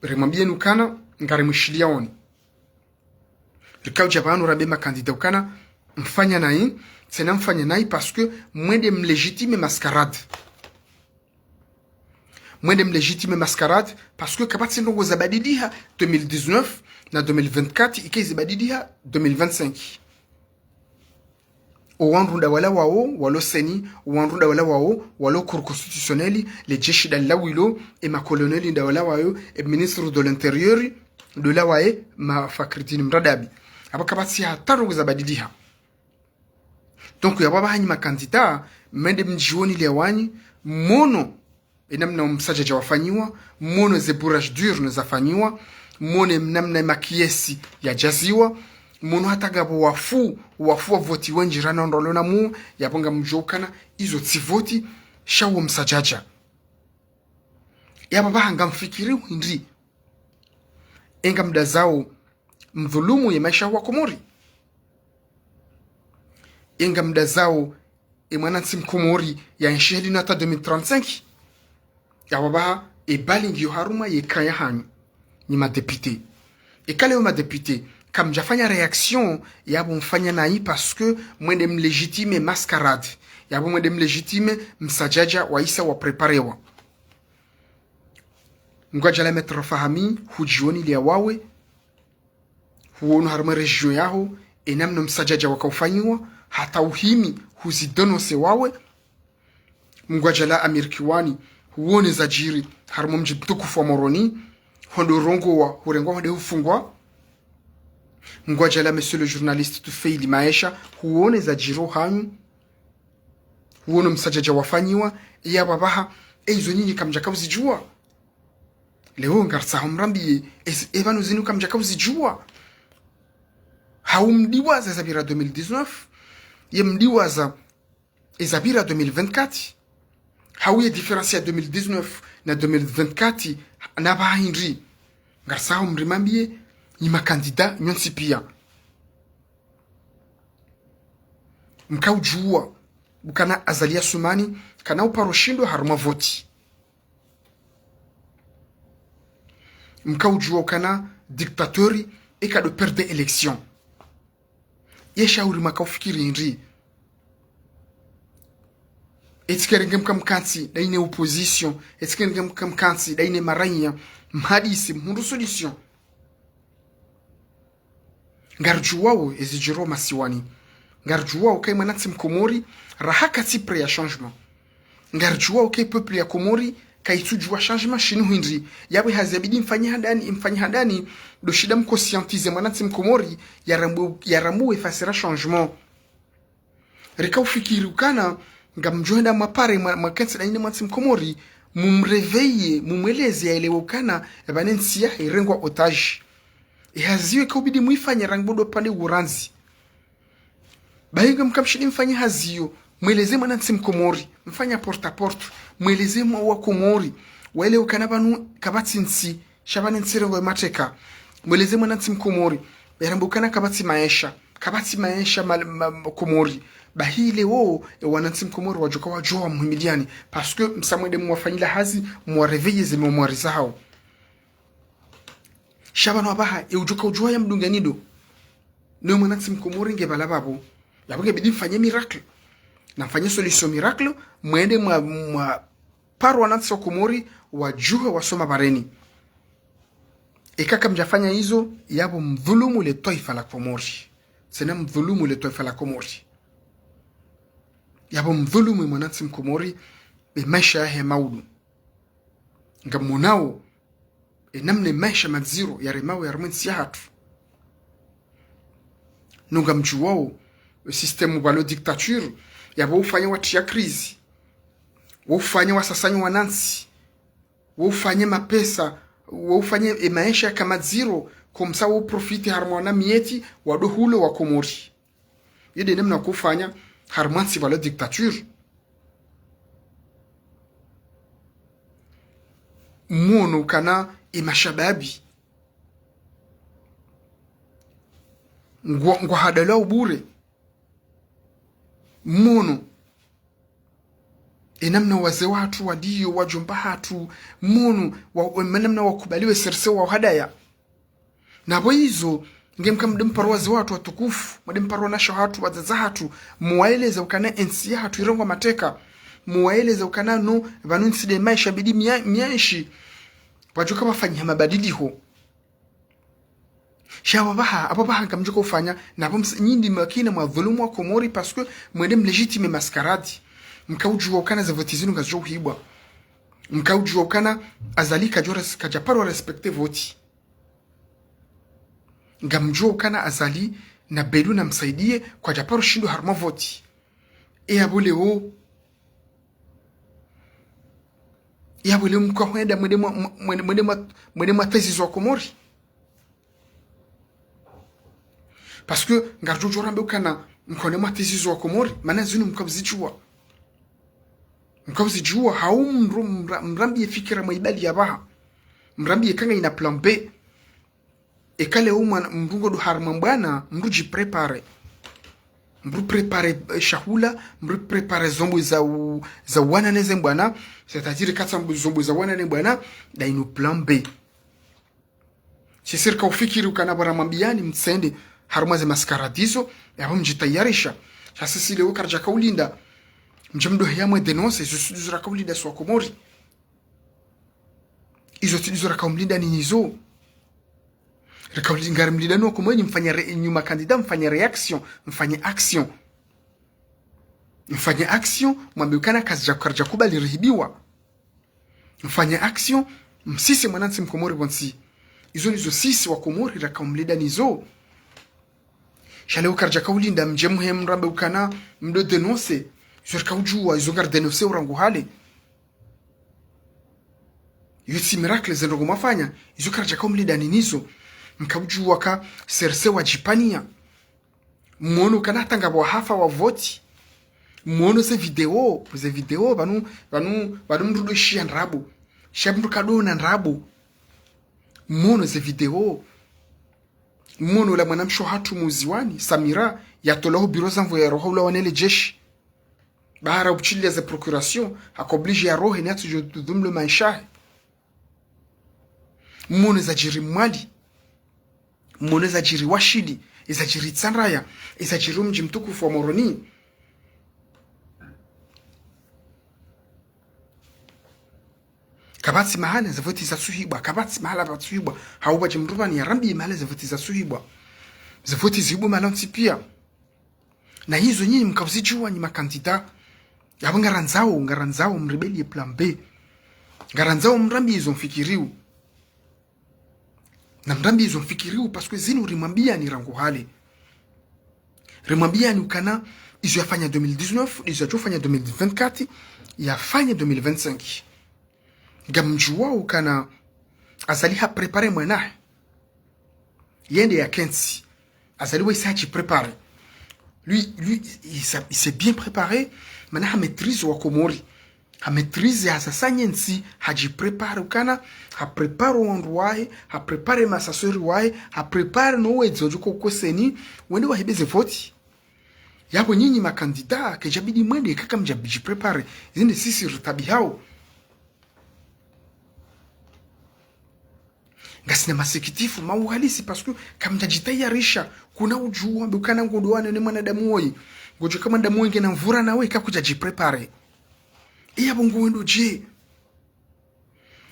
rimwambiyeni ukana, ngarimwishiliyaoni. Rika udja pvanu rambe makandida ukana, mfanya nayi, tsena mfanya nayi parce que mwende mlégitimer mascarade. Mwende mlégitimer mascarade parce que kapvatsi ndrongo zabadiliha deux mille dix-neuf na deux mille vingt-quatre, ike zibadiliha deux mille vingt-cinq. O wandru nda wala wawo, walo CENI, o wandru nda wala wawo, walo Cour constitutionnelle, le jeshi nda lawilo, e makoloneli nda wala wayo, e ministre de l'Intérieur, nda wala waye, ma Fakridine Mradabi. Apvo kapvatsi hata ndrongo zabadiliha. Donc, yapvo apvaha nyi makandida, mwende mdjioni le wanyi, mwono, e namna o msadjadja wafanyiwa, mwono ze bourrage d'urnes zafanyiwa, mwone namna e makesi yadjaziwa, Mwono hata ngapvo wafu, wafu wa voti wendji rana ndrolo na mu, yapvo ngamdjo ukana, izo tsi voti, sha wo msadjadja. Yapvo pvaha ngamfikiri hindri. Enga mdazao mdhulumu ye maesha wa Komori. Enga mdazao e mwanantsi mkomori ya enshi heli na hata deux mille trente-cinq. Yapvo pvaha, e bali ngiyo harumwa ye kaya hanyu. Nyi madéputé. Eka leo madéputé, kamdjafanya réaction, yapvo mfanya nayi parce que mwende mlégitime mascarade. Yapvo mwende mlégitime msadjadja wa isa wa préparewa. Ngwadjala Maître Fahami, hudjioni lia wawe, huono harumwa région yaho, e namna msadjadja wakaufanyiwa, hata uhimi, huzidénoncer wawe. Ngwadjala Amir Kiwani, huone zadjiri, harumwa mdji mtukufu wa Moroni, hondo rongowa, hurengwa honde hufungwa. Ngwadjala Monsieur le journaliste Tufeili Maesha, huone zadjiri hanyu, huono msadjadja wafanyiwa, yapvo pvaha, e izo nyinyi kamdjakauzidjuwa. Leo ngaritsaho mrambiye, e, e pvanu zinu kamdjakauzidjuwa. Hau mdiwaza zapvira deux mille dix-neuf, ye mdiwaza e zapvira deux mille vingt-quatre. Hau ye différence ya deux mille dix-neuf na deux mille vingt-quatre, na pvaha hindri. Ngaritsaho mrimambiye, nyi makandida nyontsi pia. Mkaudjuwa ukana Azali Assoumani kana uparo shindwa harumwa voti. Mkaudjuwa ukana dictateur eka ndo perdre élection. Ye shauri makaufikiri hindri. Etsi kerenge mkamkantsi, ndayi ne opposition. Etsi kerenge mkamkantsi, ndayi ne maraiya. Mhadisi, mhundru solution. Ngaridjuwao ezidjiro masiwani. Ngaridjuwao uka e mwanantsi mkomori, raha katsi prêt ya changement. Ngaridjuwao uka e peuple ya Komori, kaitsudjuwa changement shinu hindri. Yapvo hazi yabidi mfanye handani, mfanye handani, ndo shinda mconscientiser mwanantsi mkomori, yarambu-, yarambuwe fasira changement. Rikaufikiri ukana, ngamdjohenda mwapare mwa-, mwakentsi ndayi ne mwanantsi mkomori, mumréveiller, mumweleze yaelewe ukana, yapvanu entsi yahe irengwa otage. E hazi yo ikaubidi muifanye rangu ndo pvandre urandzi. Bahi nge mkamshindi mfanye hazi yo, mweleze mwanantsi mkomori, mfanya porte à porte, mweleze mwa wa Komori, waelewe ukana pvanu kapvatsi ntsi, sha pvanu entsi irengwa mateka. Mweleze mwanantsi mkomori, yarambuwe ukana kapvatsi maesha, kapvatsi maesha ma-, ma-, ma-, Komori. Bahi leo, e wanantsi mkomori wadjoka wadjuwa muhimiliani, parce que msa mwende mwafanyila hazi, mwaréveiller ze mémoire zahao. Sha pvanu apvaha, e udjoka udjuwa ya mdungani ndo. No mwanantsi mkomori nge pvala pvapvo. Yapvo ngebidi mfanye miracle. Na mfanye solution miracle, mwende mwa, mwa paro wanantsi wa Komori, wadjuhe wasoma pvareni. Eka kamdjafanya izo, yapvo mdhulumu le twaifa la Komori. Tsena mdhulumu le twaifa la Komori. Yapvo mdhulumu e mwanantsi mkomori, e maesha yahe maudu. Ngamonao, e namna e maesha madziro yaremao harumwa entsi yahatru. No ngamdjuwao, e système pvalo dictature, yapvo ufanya watriya crise, wo ufanya wasasanya wanantsi, wo ufanya mapesa, wo ufanya e maesha yaka madziro, comme ça wo uprofiter harumwa wana miyeti, wado hulo wa Komori. Iyo nde namna kufanya harumwa ntsi pvalo dictature. Mwono ukana e mashababi ngwa, ngwahadalwa ubure. Mwono e namna wazee wahatru waliyo, wadjomba hatru, mwono wa, wa, namna wakubaliwe serse wahadaya. Na pvo izo, nge mka mwende mparo wazee wahatru watukufu, mwende mparo wanashe wahatru, wadzadze wahatru, muwaeleze ukana entsi yahatru irengwa mateka, muwaeleze ukana no, pvanu ntsi nde maesha bidi mia-, mienshi, pvwadjoka pvafanyisha mabadiliho. Sha apvo pvaha, apvo pvaha ngamdjoka ufanya, na pvo ms-, nyinyi makina mwadhulumu wa Komori, parce que mwende mlégitimer mascarade. Mkaudjuwa ukana ze voti zinu ngazidjo uhibwa. Mkaudjuwa ukana Azali kadjo res-, kadjaparo respecter voti. Ngamdjuwa ukana Azali na Belu na Msaidie kwadjaparo shindwa harumwa voti. E yapvo leo, yapvo leo mkahwenda mwende mwa, mwende, mwende mwa, mwende mwa tezi zo wa Komori. Parce que ngaridjo djo rambe ukana mkone mwatizizo wa Komori, mana zinu mkawuzidjuwa. Mkawuzidjuwa, hau mru-, mra-, mrambiye fikira mwaibali ya pvaha. Mrambiye kanga ina plan B. Eka leo mwana, mru ngodo harumwa mbwana, mru djiprépare. Mru prépare, eh, shahula, mru prépare zombo za u-, za wana neze mbwana, c'est-à-dire katsa mbu-, zombo za wana ne mbwana, nda inu plan B. Sisi rika ufikiri ukana pvwa ramwambiyani mtsende harumwa ze mascarade izo, yapvo mdjitayarisha. Sha sisi leo karidjaka ulinda. Mdje mdohe yamwe dénoncer, izo tsi ndizo raka ulinda si wa Komori. Izo tsi ndizo raka umlinda ni nizo. Raka uli-, ngarimlinda ni wa Komori, mfanye ré-, nyi ma candidat, mfanye réaction, mfanye action. Mfanye action, mwambe ukana kazidja, karidja kubali rihibiwa. Mfanye action, msise mwanantsi mkomori pvontsi. Izo ndizo sisi wa Komori raka umlinda nizo. Sha leo karidjaka ulinda mdje muhe mrambe ukana mdo dénoncer. Izo rika udjuwa, izo ngari dénoncer urangu hale. Yo tsi miracle ze ndrongo mwafanya, izo karidjaka umlinda ni nizo. Mka udjuwa ka C R C wadjipvaniya. Mwono kana tanga pvwa hafa wa voti. Mwono ze video, ze video, pvanu, pvanu, pvanu mdru do shiya ndrabo. Sha mdru kadona ndrabo. Mwono ze video. Mwono la mwanamshe hatru muziwani, Samira, yatolwa ho biro za mvo yaroha ula wanele jeshi. Bahara utsiliya ze procuration, haka obligé yarohe ni hatsudjo dhumle maesha yahe. Mwono zadjiri Mwali. Mwono zadjiri Washili. Izadjiri Itsandraya. Izadjiri omdji mtukufu wa Moroni. Kapvatsi mahala ze voti zatsuhibwa. Kapvatsi mahala pvatsuhibwa. Hau pvadje mdru pvani yarambiye mahala ze voti zatsuhibwa. Ze voti zihibwa mahala ntsi piya. Na izo nyinyi mkawuzidjuwa nyi ma candidat. Yapvo ngarandzao, ngarandzao mribeliye plan B. Ngarandzao mrambiye izo mfikiriyo. Na mrambiye izo mfikiriyo, parce que zinu rimwambiyani rangu hale. Rimwambiyani ukana izo yafanya deux mille dix-neuf, izo yadjofanya deux mille vingt-quatre, yafanye deux mille vingt-cinq. Ngamdjuwao ukana Azali ha préparer mwana. Yende yakentsi. Azali wa isa hadjipréparer. Lui, lui, il s'a-, il s'est bien préparé. Mana ha maîtrise wa Komori. Ha maîtrise ya sasa nyentsi, hadjipréparer ukana, ha préparer wandru wahe, ha préparer ma assesseurs wahe, ha préparer no wedzi wadjo ko CENI, wende wahibe ze voti. Yapvo nyinyi ma candidat, kedjabidi mwende kaka mdjadjipréparer. Zinde sisi ritabihao. Ngasina masikitifu, ma uhalisi, parce que kamdjadjitayarisha, kuna udjuwa, mbe ukana ngodo wane ne mwanadamu woyi. Ngodjo ka mwanadamu woyi ngena mvura nawe, kakudjadjipréparer. Iya pvo ngo wendo dje.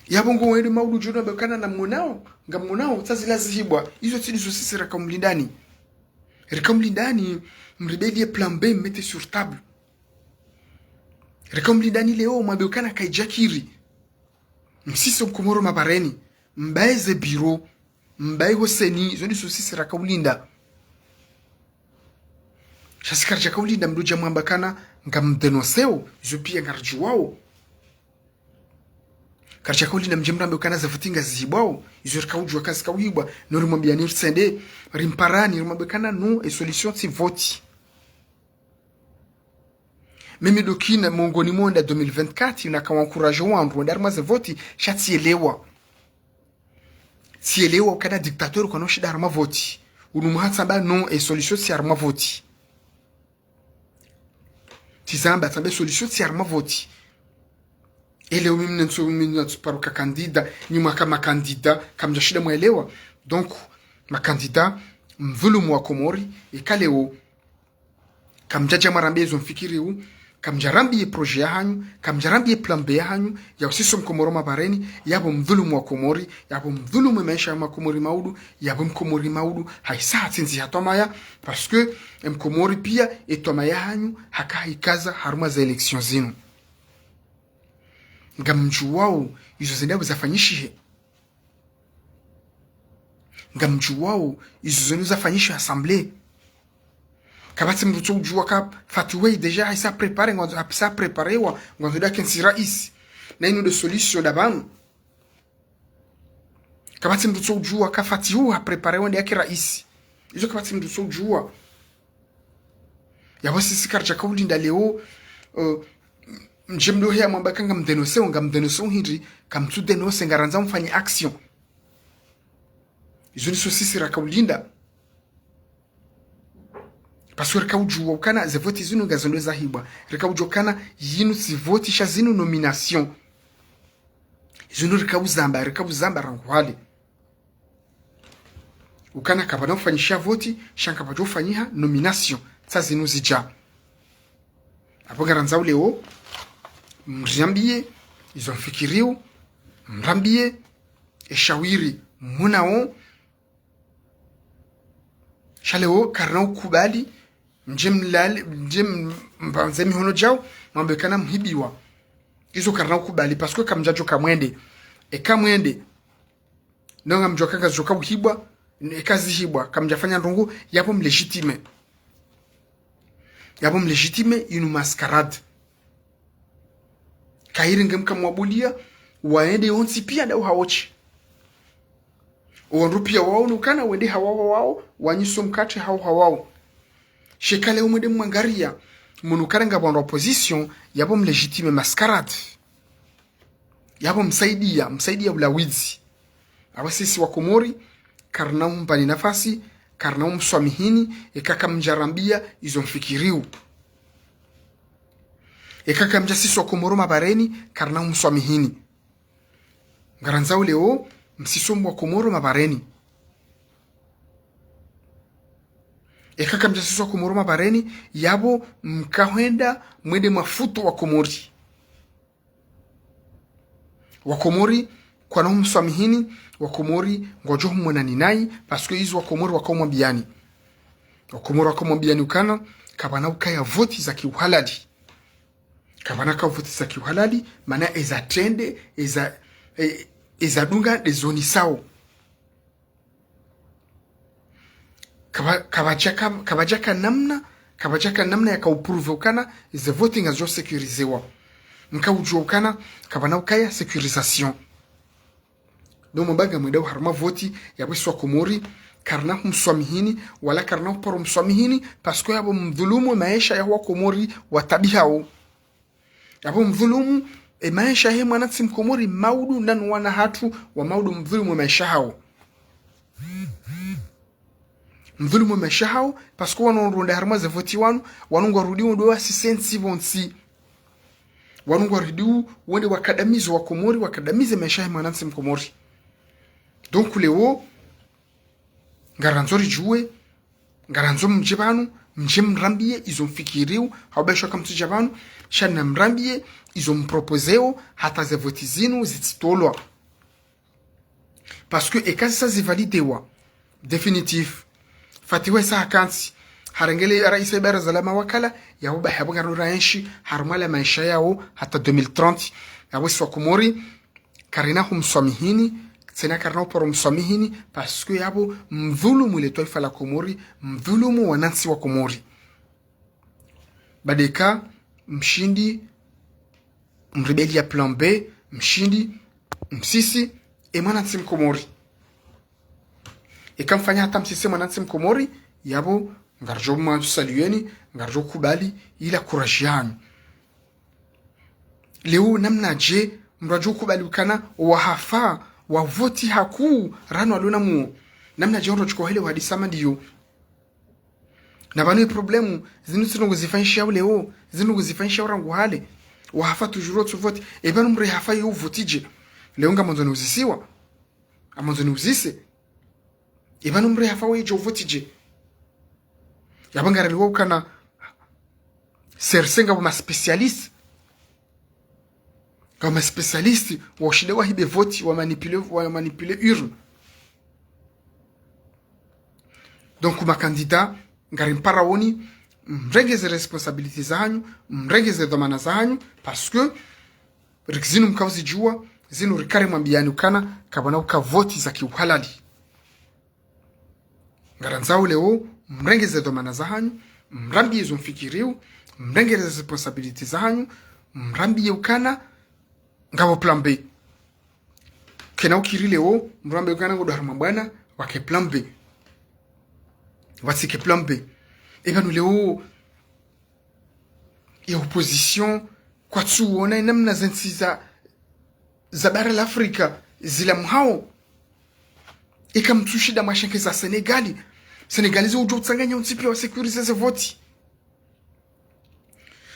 Yapvo ngo wendo maudu djona mbe ukana na mwanao, nga mwanao, tsa zila zihibwa. Izo tsi ndizo sisi raka umlindani. Raka umlindani, mribeliye plan B, mettez sur table. Raka umlindani leo, mwambe ukana kaidjakiri. Msise mkomori mabareni. Mbaye ze biro. Mbaye ho CENI. Izo ndizo sisi raka ulinda. Sha si karidjaka ulinda mdru dja mwamba kana ngamdénoncéo. Izo piya ngaridjuwao. Karidjaka ulinda mdje mrambe ukana ze voti ngazihibwao. Izo rika udjuwa kazika uhibwa. No rimwambiyani ritsende. Rimparani, rimwambe kana no, e solution tsi voti. Mimi ndo kina mongoni mwa nda deux mille vingt-quatre, naka wa encourager wandru wende harumwa ze voti, sha tsielewa. Tsielewa ukana dictateur kwana ushinda harumwa voti. Unu mwaha tsamba no, e solution tsi harumwa voti. Tsizamba tsamba e solution tsi harumwa voti. Ele umi mne ntsu, umi mne ntsu paruka candidat, nyi mwaka ma candidat, kamdjashinda mwaelewa. Donc, ma candidat, mdhulumu wa Komori, eka leo, kamdjadja mwarambiye izo mfikiriyo, kamdjarambiye projet yahanyu, kamdjarambiye plan B yahanyu, ya usise mkomori mabareni, yapvo mdhulumu wa Komori, yapvo mdhulumu maesha ya makomori maudu, yapvo mkomori maudu, ha isa hatsindzi ha twamaya, parce que mkomori piya, e twamaya yahanyu, haka haikaza harumwa ze élections zinu. Ngamdjuwao, izo zendapvo zafanyishihe. Ngamdjuwao, izo zinu zafanyishiha assemblée. Kapvatsi mdru tso udjuwa ka Fatihu déjà haisa préparer, ngwandzo hapvisa préparewa, ngwandzo ndo yakentsi raisi. Na inu nde solution nda pvanu. Kapvatsi mdru tso udjuwa ka Fatihu ha préparewa nde yake raisi. Izo kapvatsi mndru tso udjua. Yapvo sisi karidjaka ulinda leo, eh, mdje mdohe ya mwamba ka ngamdénoncer, ngamdénoncer hindri, kamtsudénoncer, ngarandzao mfanye action. Izo ndizo sisi raka ulinda. Parce que rika udjua ukana ze voti zinu ngazo ndo zahibwa. Rika udjua ukana yinu tsi voti sha zinu nomination. Zinu rika uzamba, rika uzamba rangu hale. Ukana kapvana ufanyisha voti, sha nkapvadjo ufanyiha nomination. Tsa zinu zidja. Apvo ngarandzao leo, mriambie, izo mfikiriyo, mrambie, eshawiri, munao, sha leo karina ukubali, mdje mlale, mdje m-, mbandze mihono djao, mwambe kana mhibiwa. Izo karina ukubali, parce que kamdjadjo kamwende. Eka mwende. Nonga mdjo kanga zidjo ka uhibwa, eka zihibwa, kamdjafanya ndrongo, yapvo mlégitimer. Yapvo mlégitimer, inu mascarade. Kayiri nge mkamwabulia, waende wontsi pia ndao hawontsi. Owandru pia waono ukana wende hawao hawao, wanyiso mkatre hao hawao. Sha eka leo mwende mwangaria, mwono ukana ngapvo wandru opposition, yapvo mlégitimer mascarade. Yapvo msaidia, msaidia ulawizi. Apvo sisi wa Komori, karina umpvani nafasi, karina umswamihini, eka kamdjarambia, izo mfikiriyo. Eka kamdja sisi wa Komori mabareni, karina umswamihini. Ngarandzao leo, msisombo wa Komori mabareni. Eka kamdja sisi wa Komori mabareni, yapvo mkahwenda mwende mafuto wa Komori. Wa Komori, kwana umswamihini, wa Komori, ngwadjo humwonani nayi, parce que izo wa Komori waka umwambiani. Wa Komori waka umwambiani ukana, kapvana ukaya voti za kiuhalali. Kapvana ka voti za kiuhalali, mana eza trende, eza, e, eza dunga, nde zonisao. Kapva-, kapvadjaka, kapvadjaka namna, kapvadjaka namna yaka uprouver ukana, ze voti ngazidjo sécurisewa. Mka udjua ukana, kapvana ukaya sécurisation. Donc mwamba ngamwendao harumwa voti, yapvo sisi wa Komori, karina humswamihini, wala karina uparo mswamihini, parce que yapvo mdhulumu maesha ya wa Komori watabihao. Yapvo mdhulumu, e maesha he mwanantsi mkomori maudu nanu wana hatru wa maudu mdhulumu e maesha hao. Mdhulumu e maesha hao, parce que wanu ronda harumwa ze voti wanu, wanu ngwarudi wende wasisensi pvontsi. Wanu ngwarudi wende wakadamize wa Komori, wakadamize maesha he mwanantsi mkomori. Donc leo, ngarandzo ridjue, ngarandzo mdje pvanu, mdje mrambie izo mfikiriyo, hauba isho kamtsudja pvanu, sha namrambie izo mproposeo, hata ze voti zinu zitsitolwa. Parce que eka zisa zivalidewa, définitif. Fatihu esa hakantsi, harenge le raisi wa baraza la mawakala, yapvo ba yapvo ngarino raenshi, harumwa la maesha yao, hata deux mille trente, yapvo sisi wa Komori, karina humswamihini, tsena karina uparo mswamihini, parce que yapvo mdhulumu le twaifa la Komori, mdhulumu wanantsi wa Komori. Baada eka, mshindi, mribeli ya plan B, mshindi, msisi, e mwanantsi mkomori. Eka mfanya hata msisi e mwanantsi mkomori, yapvo, ngaridjo mwa salueni, ngaridjo kubali, ila courage yanyu. Leo namnadje mndru adjo kubali ukana wahafa wa voti hakuu ranu alona muo. Namnadje mndru adjo kohele wa hadisa mandiyo. Na pvanu e problème, zinu tsi ndrongo zifanyishiwa leo, zinu ndrongo zifanyishiwa rangu hale. Wahafa toujours watsu voti. E pvanu mndru hafa yo voti dje. Leo ngamandzo niuzisiwa. Ngamandzo niuzise. E pvanu mndru hafa weye djo voti dje. Yapvo ngaraliwa ukana serse ngapvo ma spécialiste. Ngapvo ma spécialiste, wa ushinde wahibe voti, wa manipule, wa manipule urne. Donc, ma candidat, ngarimparaoni, mrenge ze responsabilité zahanyu, mrenge ze dhwamana zahanyu, parce que, riki zinu mkauzidjua, zinu rikari mwambiani ukana, kapvana uka voti za kiuhalali. Ngarandzao leo, mrenge ze dhwamana zahanyu, mrambie zo mfikiriyo, mrenge ze responsabilité zahanyu, mrambie ukana, ngapvo plan B. Kena ukiri leo, mrambe ukana ngodo harumwa bwana, wake plan B. Pvatsike plan B. Eba nu leo, ye opposition kwatsuona namna ze ntsi za, za bara la Afrika zilamuhao. Eka mtsushinda mwashenkeza Senegali. Senegali zo udjo utsanganya untsi pia wa sécuriser ze voti.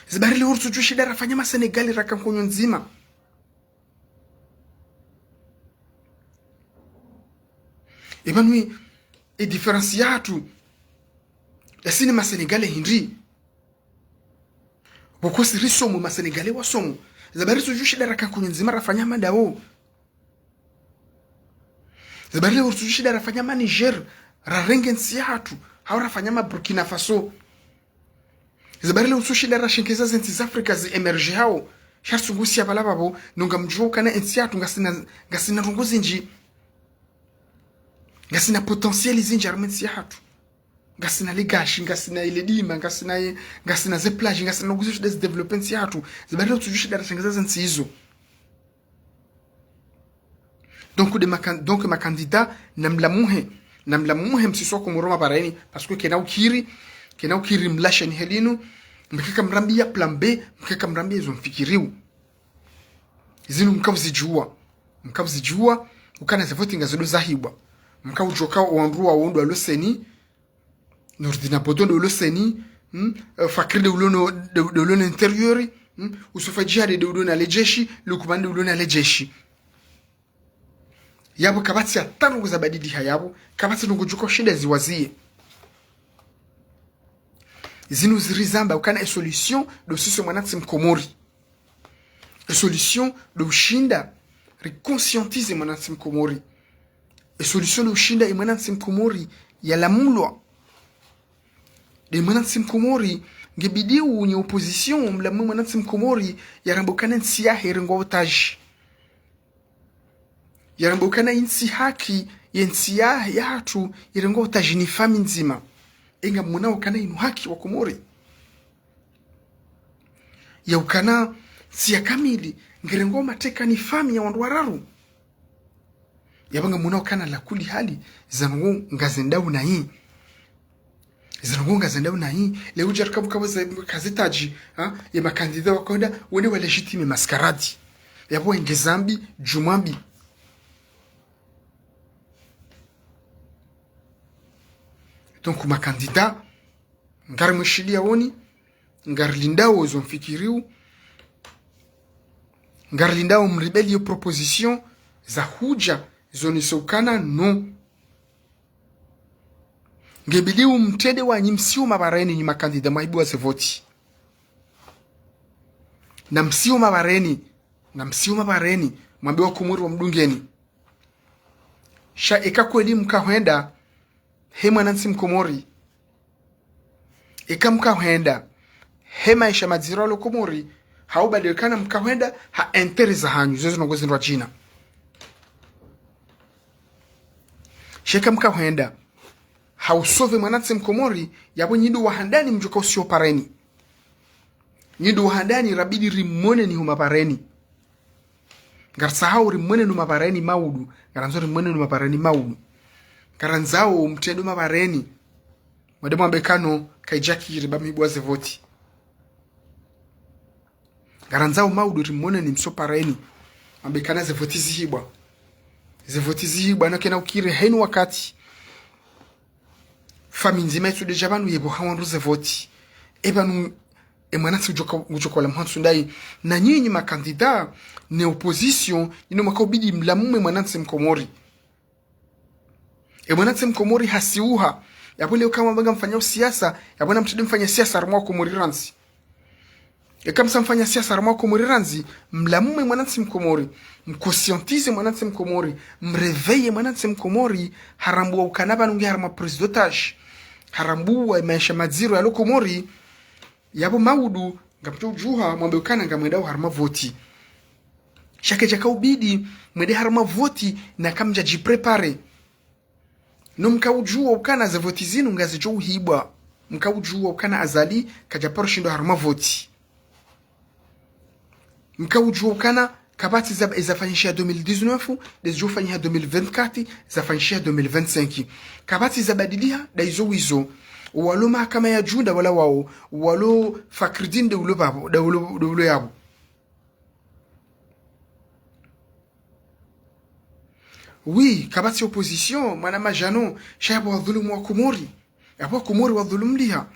Ze bara leo ritsudjushinda rafanya ma Senegali raka nkonyo ndzima. Eba nu, e différence yahatru, yasi ni ma Senegali hindri. Pvoko si risomo, ma Senegali wasomo. Ze bara ritsudjushinda raka nkonyo ndzima rafanya madao. Ze bara leo ritsudjushinda rafanya ma Niger, rarenge ntsi yahatru, hau rafanya ma Burkina Faso. Ze bara leo ritsudjushinda rashenkeza ze ntsi za Afrika zi émerger hao. Sha ritsungusia pvala pvapvo, no ngamdjuo ukana entsi yahatru ngasina, ngasina ndrongoo zindji. Ngasina potentiel zindji harumwa entsi yahatru. Ngasina le gashi, ngasina ile dima, ngasina ye, ngasina ze plage, ngasina ndrongoo zindji za développer entsi yahatru. Ze bara leo ritsudjushinda rashenkeza ze ntsi izo. Donc, de ma can-, donc, ma candidat, namlamuhe, namlamuhe msisi wa Komori mabareni, parce que kena ukiri, kena ukiri mlasheni helinu, mkeka mrambiya plan B, mkeka mrambiya izo mfikiriyo. Zinu mkauzidjuwa, mkauzidjuwa, ukana ze voti ngazido zahibwa. Mkaudjuwa ka wandru wa wondro walo CENI, Nourdine Aboto nde ulo CENI, hmm? Eh, Fakri nde ulo no, nde, nde ulo no intérieur, hmm? Youssoufa Djihadi nde ulo na le jeshi, Loukman nde ulo na le jeshi. Yapvo kapvatsi hata ndrongoo zabadiliha yapvo, kapvatsi ndrongoo djuka ushinda ziwaziye. Zinu zirizamba ukana e solution ndo sisi mwanantsi Mkomori. E solution ndo ushinda ri conscientiser mwanantsi Mkomori. E solution ndo ushinda e mwanantsi Mkomori yalamulwa. Nde mwanantsi Mkomori, ngebidi unye opposition, mlamuhe mwanantsi Mkomori, yarambe ukana ntsi yahe irengwa otage. Yarambe ukana intsi haki, ye ntsi ya, yahatru, irengwa otage ni famiyi ndzima. Enga mwona ukana inu haki wa Komori. Ya ukana ntsi ya kamili, ngirengwa mateka ni famiyi ya wandru wararu. Yapvo ngamwona ukana la kuli hali, zandrongoo ngazendao nayi. Zandrongoo ngazendao nayi. Leo udja rikabu kabo ze kazitaji, ha? Ye ma candidat wakohenda, wende wa légitimer mascarade. Yapvo wenge zambi, djumwa mbi. Donc, ma candidat, ngarimwishiliyaoni, ngarilindao zo mfikiriyo, ngarilindao mribeli yo proposition za hudja zonesao ukana no. Ngebidi umtrende wanyi msiyo mabareni nyi ma candidat mwahibiwa ze voti. Na msiyo mabareni, na msiyo mabareni, mwambe wa Komori wamdungeni. Sha eka kweli mkahwenda, he mwanantsi Mkomori. Eka mkahwenda, he maesha madziro yalo Komori, hau badi ukana mkahwenda, ha intérêt zahanyu, zezo ndrongoo zindrwadjina. Sha eka mkahwenda, hau sauver mwanantsi Mkomori, yapvo nyi ndo wa handani mdjuka usiyo pareni. Nyi ndo wa handani rabidi rimwoneni ho mabareni. Ngaritsaho rimwoneni ho mabareni maudu. Ngarandzo rimwoneni ho mabareni maudu. Ngarandzao mtrende ho mabareni. Mwende mwambe ukana kayidjakiri ba mhibiwa ze voti. Ngarandzao maudu rimwoneni mso pareni. Mwambe ukana ze voti zihibwa. Ze voti zihibwa, no kena ukiri henu wakati. Famiyi ndzima itsu déjà pvanu yebo ha wandru ze voti. Eba nu, e mwanantsi udjoka, udjoka ula mhantsu ndayi. Na nyinyi ma candidat, ne opposition, inu mwaka ubidi mlamuhe mwanantsi Mkomori. E mwanantsi Mkomori hasiuha. Yapvo leo kamwamba ngamfanyao siasa, yapvo namtrende mfanye siasa harumwa Komori randzi. Eka mtsamfanya siasa harumwa Komori randzi, mlamuhe mwanantsi Mkomori, mconscientiser mwanantsi Mkomori, mréveiller mwanantsi Mkomori, harambuwa ukana pvanu nge harumwa prise d'otage, harambuwa maesha madziro yalo Komori, yapvo maudu, ngamdjo udjuha, mwambe ukana ngamwendao harumwa voti. Sha kayidjaka ubidi, mwende harumwa voti, na kamdjadjipréparer. No mkaudjuwa ukana ze voti zinu ngazidjo uhibwa. Mkaudjuwa ukana Azali kadjaparo shindwa harumwa voti. Mkaudjuwa ukana Kapvatsi za, ezafanyishiha deux mille dix-neuf, ndezidjo fanyiha deux mille vingt-quatre, zafanyishiha deux mille vingt-cinq. Kapvatsi zabadiliha, nda izo wizo. Walo mahakama ya juu nda wala wao, walo Fakridine nde ulo pvapvo, nda ulo, nda ulo yapvo. Oui, kapvatsi opposition, mwananya Jeannot, sha yapvo wadhulumu wa Komori. Yapvo wa Komori wadhulumliha.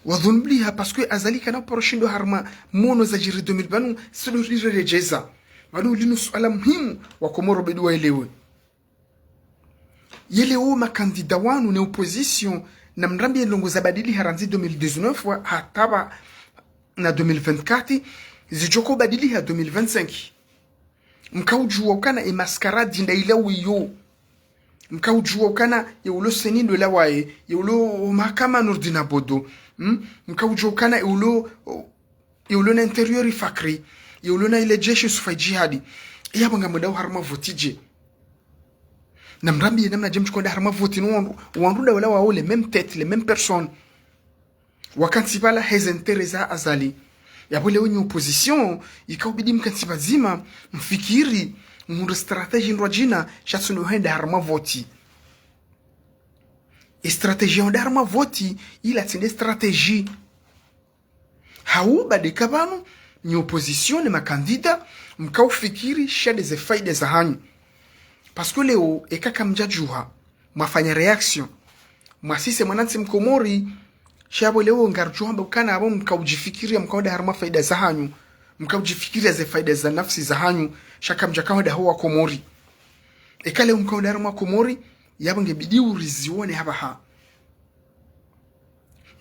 Wadhulumliha, parce que Azali kana paro shindo harumwa mwono zadjiri deux mille pvanu, silo lirerejeza. Pvanu linu suala muhimu, wa Komori bidi waelewe. Yeleo makandida wanu ne opposition, namrambiye ndrongoo zabadiliha randzi deux mille dix-neuf wa hata pvanu deux mille vingt-quatre, zidjo ko badiliha deux mille vingt-cinq. Mkaudjuwa ukana e mascarade nda ila wiyo. Mkaudjuwa ukana ye ulo CENI ndo ela waye, ye ulo mahakama Nourdine Abodo. Hmm? Mkaudjuwa ukana ye ulo, ye ulo na intérieur Fakri, ye ulo na ile jeshi Youssoufa Djihadi. Yapvo ngamwendao harumwa voti dje? Namrambiye namnadje mdjo hwenda harumwa voti no wandru, wandru nda wala wao les mêmes têtes, les mêmes personnes. Wakantsi pvala heze intérêt za Azali. Yapvo leo nyi opposition, ikaubidi mkantsi pvadzima, mfikiri, mhundre stratégie ndrwadjina, sha tsi ndo hwenda harumwa voti. E stratégie ya hwenda harumwa voti, ila tsi nde stratégie. Hauba ndeka pvanu, nyi opposition ne makandida, mkaufikiri, sha nde ze faida zahanyu. Parce que leo, eka kamdjadjuha, mwafanya réaction. Mwasise mwanantsi Mkomori, sha yapvo leo ngaridjo hamba ukana yapvo mkaudjifikiria mkao nda harumwa faida zahanyu, mkaudjifikiria ze faida za nafsi zahanyu, sha kamdjaka hwenda ho wa Komori. Eka leo mkao nda harumwa Komori, yapvo ngebidi urizione hapvaha.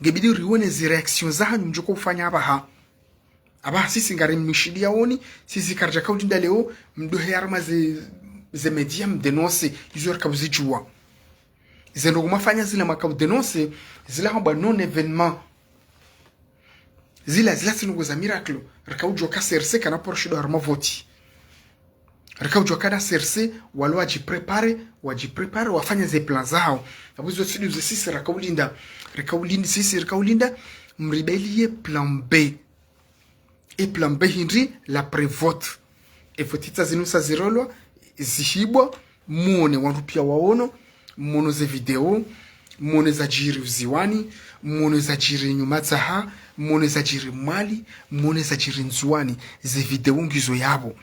Ngebidi urione ze réaction zahanyu mdjo ko ufanya hapvaha. Apvaha sisi ngarimwishidiyaoni, sisi karidjaka ulinda leo, mdohe harumwa ze, ze média mdénonce, izo rikauzidjuwa. Ze ndrongoo mwafanya zila mwakaudénonce, zila hambwa non-événement. Zila, zila tsi ndrongoo za miracle, rikaudjuwa ka CRC kana paro shindo harumwa voti. Rikaudjuwa kana CRC, walo wadjipréparé, wadjipréparé, wafanya ze plan zahao. Apvo izo tsi ndo ze sisi rakaulinda, rikaulindi sisi, rikaulinda, mribeliye plan B. E plan B hindri, l'après-vote. E voti tsa zinu sa zirolwa, zihibwa, mwone wandru piya waono, mwono ze video, mwone zadjiri Ndzuwani, mwone zadjiri Nyumatsaha, mwone zadjiri Mwali, mwone zadjiri Ndzuwani, ze video ngizo yapvo.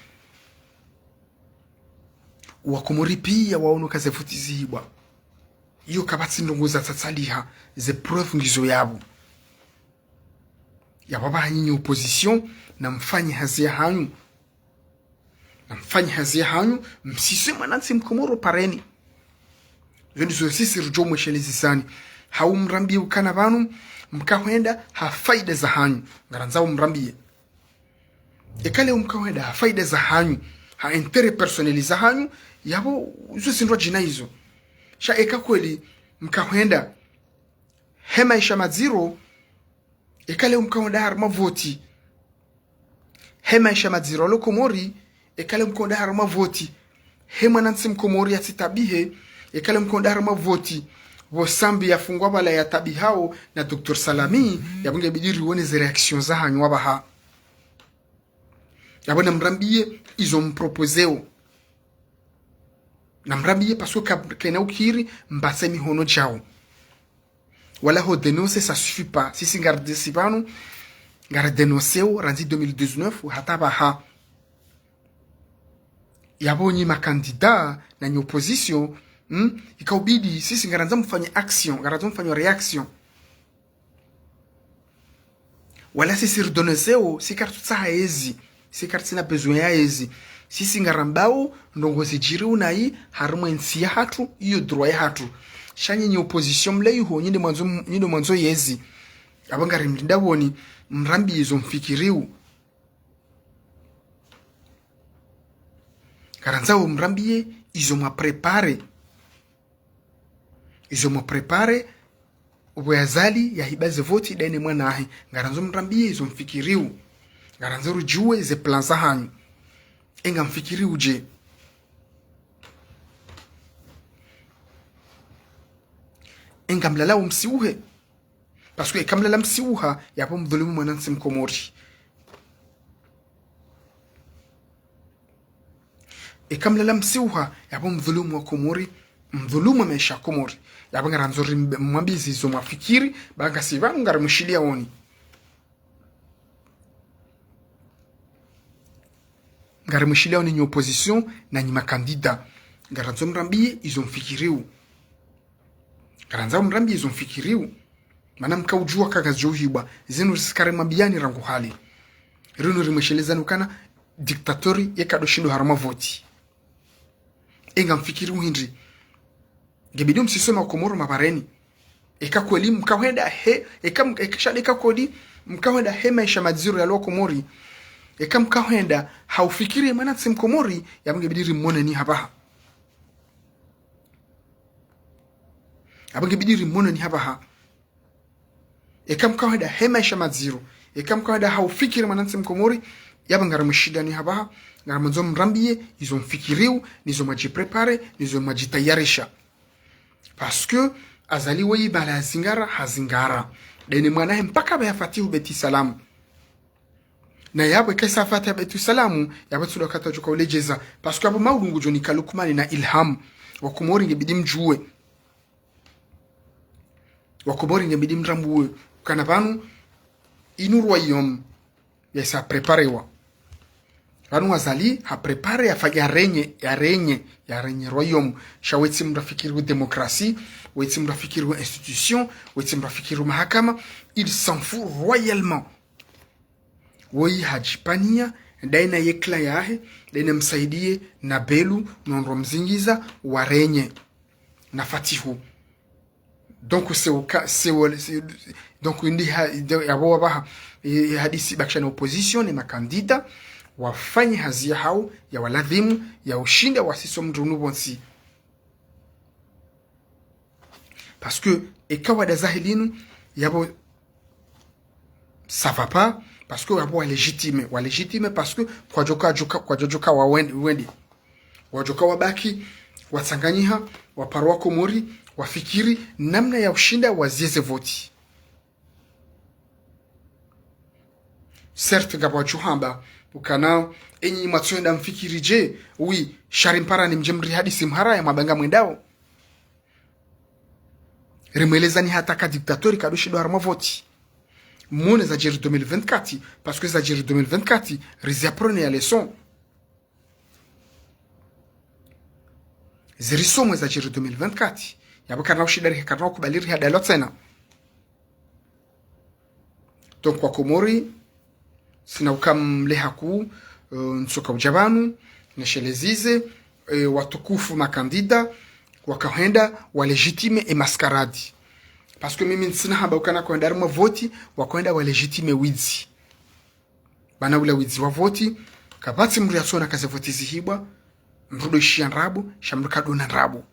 Wa Komori piya waono ka ze voti zihibwa. Iyo kapvatsi ndrongoo zatsatsaliha, ze preuve ngizo yapvo. Yapvo apvaha nyinyi opposition, namfanye hazi yahanyu. Namfanye hazi yahanyu, msise mwanantsi Mkomori pareni. Zo ndizo sisi ridjo mweshelezisani. Hau mrambiye ukana pvanu, mkahwenda ha faida zahanyu. Ngarandzao mrambiye. Eka leo mkahwenda ha faida zahanyu, ha intérêt personnel zahanyu, yapvo izo tsi ndrwadjina izo. Sha eka kweli mkahwenda he maesha madziro, eka leo mkahwenda harumwa voti he maesha madziro walo Komori, eka leo mkahwenda harumwa voti he mwanantsi Mkomori yatsitabihe, eka leo mkahwenda harumwa voti pvo Sambi yafungwa pvala yatabihao na Docteur Salami, yapvo ngebidi rione ze réaction zahanyu apvaha. Yapvo namrambiye izo mproposeo. Namrambiye parce que ka, kena ukiri, mbase mihono djao. Wala ho dénoncer, ça suffit pas. Sisi ngaridénoncer pvanu, ngaridénonceo, randzi deux mille dix-neuf, hata apvaha. Yapvo nyi makandida, na nyi opposition, hmm? Ikaubidi, sisi ngarandzao mfanye action, ngarandzao mfanye réaction. Wala sisi ridénonceo, si karitsutsaha yezi, si karitsina besoin ya yezi. Sisi ngarambao, ndrongoo zidjiri unayi, harumwa entsi yahatru, iyo droit yahatru. Sha nyinyi opposition mle iho, nyi nde mwandzo, nyi nde mwandzo yezi. Apvo ngarimlindao pvoni, mrambiye izo mfikiriyo. Ngarandzao mrambiye, izo mwapréparé. Izo mwapréparé, opvo Azali yahiba ze voti ndaye ne mwana wahe. Ngarandzo mrambiye izo mfikiriyo. Ngarandzo ridjuwe ze plan zahanyu. E ngamfikiriyo dje? E ngamlalao msiuhe? Parce que eka mlala msiuha, yapvo mdhulumu mwanantsi Mkomori. Eka mlala msiuha, yapvo mdhulumu wa Komori, mdhulumu wa maesha ya Komori. Yapvo ngarandzo ri mb-, mwambiye zizo mwafikiri, ba ngasi pvanu ngarimwishiliyaoni. Ngarimwishiliyaoni nyi opposition na nyi makandida. Ngarandzo mrambiye izo mfikiriyo. Ngarandzo mrambiye izo mfikiriyo. Mana mkaudjuwa ka ngazidjo uhibwa. Zinu risikarimwambiyani rangu hale. Rinu rimweshelezani ukana diktatori yeka kadoshindo harumwa voti. Enga mfikiriyo hindri. Ngebidi msisome Komoro mabareni. Eka kweli mkahwenda he, eka m-, eka sha eka kweli mkahwenda he maesha madziro yalo Komori. Eka mkahwenda haufikiri mwanantsi Mkomori, yapvo ngebidi rimoneni hapvaha. Yapvo ngebidi rimoneni hapvaha. Eka mkahwenda he maesha madziro. Eka mkahwenda haufikiri mwanantsi Mkomori, yapvo ngarimwishiliyaoni hapvaha, ngarimwandzo mrambiye izo mfikiriyo, nizo mwadjiprépare, nizo mwadjitayarisha. Parce que Azali woyi bala yazingara, hazingara. Ndeye ne mwana he mpaka pvaya Fatihu Beti Salamu. Na yapvo eka isa Fatihu Beti Salamu, yapvo tsi ndo wakati wadjoka uledjeza. Parce que yapvo maulungu djo nika Lukmani na Ilham. Wakomori ngebidi mdjuwe. Wakomori ngebidi mrambuwe. Ukana pvanu, inu royaume yasa préparewa. Pvanu Azali haprépare yafa yarenye, yarenye, yarenye royaume. Sha wetsi mndru afikiriyo démocratie, wetsi mndru afikiriyo institution, wetsi mndru afikiriyo mahakama. Il s'en fout royalement. Woyi hadjipvaniya, ndeye na ye clan yahe, ndeye na Msaidiye, na Belu, no Ndrumzingiza, warenye. Na Fatihu. Donc, c'est au cas, c'est au, c'est, donc, ndi ha, de, yapvo wapvaha, e, hadisi ibakisha na opposition, ne makandida, wafanye hazi yahao, yawaladhimu, ya ushinda, wasiso mndru unu pvontsi. Parce que, eka wada zahe linu, yapvo, ça va pas, parce que yapvo wa légitime, wa légitime, parce que kwadjoka, djoka, kwadjoka wa wende, wende. Wadjoka wabaki, watsanganyiha, waparo Wakomori, wafikiri, namna ya ushinda, waziye ze voti. Certes, ngapvo wadjo hamba, ukana, enyi mwatsoenda mfikiri dje, oui, sha ri mparani mdje mrihadisi mharaya mwabanga mwendao. Rimwelezani hata ka diktatori kadoshindo harumwa voti. Mone zadjiri deux mille vingt-quatre, parce que zadjiri deux mille vingt-quatre, riziaprene ya leçon. Zirisomwe zadjiri deux mille vingt-quatre. Yapvo karina ushinda rihe, karina ukubali rihadalwa tsena. Donc, Wakomori, tsina uka mleha ku, eh, ntsoka udja pvanu, neshelezize, eh, watukufu makandida, wakahwenda, wa légitime e mascarade. Parce que mimi ntsina hamba ukana kwenda harumwa voti, wakohwenda wa légitime widzi. Bana ula widzi wa voti, kapvatsi mndru yatsona ka ze voti zihibwa, mndru ndo ishiya ndrabo, sha mndru kadona ndrabo.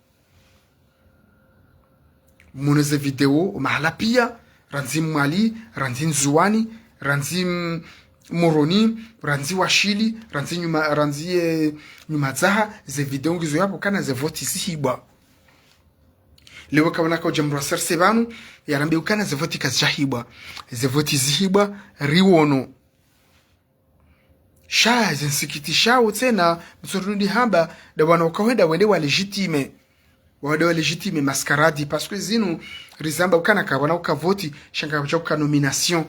Mwono ze video, mahala piya, randzi Mwali, randzi Ndzuwani, randzi, mm, Moroni, randzi Washili, randzi Nyuma, randzi, eh, Nyumadzaha, ze video ngizo yapvo ukana ze voti zihibwa. Leo kawana kaudja mndru wa serse pvanu, yarambe ukana ze voti kazidjahibwa. Ze voti zihibwa, riwono. Sha, ze nsikitishao tsena, mtsorundi hamba, nda wana wakahwenda wende wa légitime. Wende wa légitime mascarade, parce que zinu, rizamba ukana ka wana uka voti, sha ngapvadja uka nomination.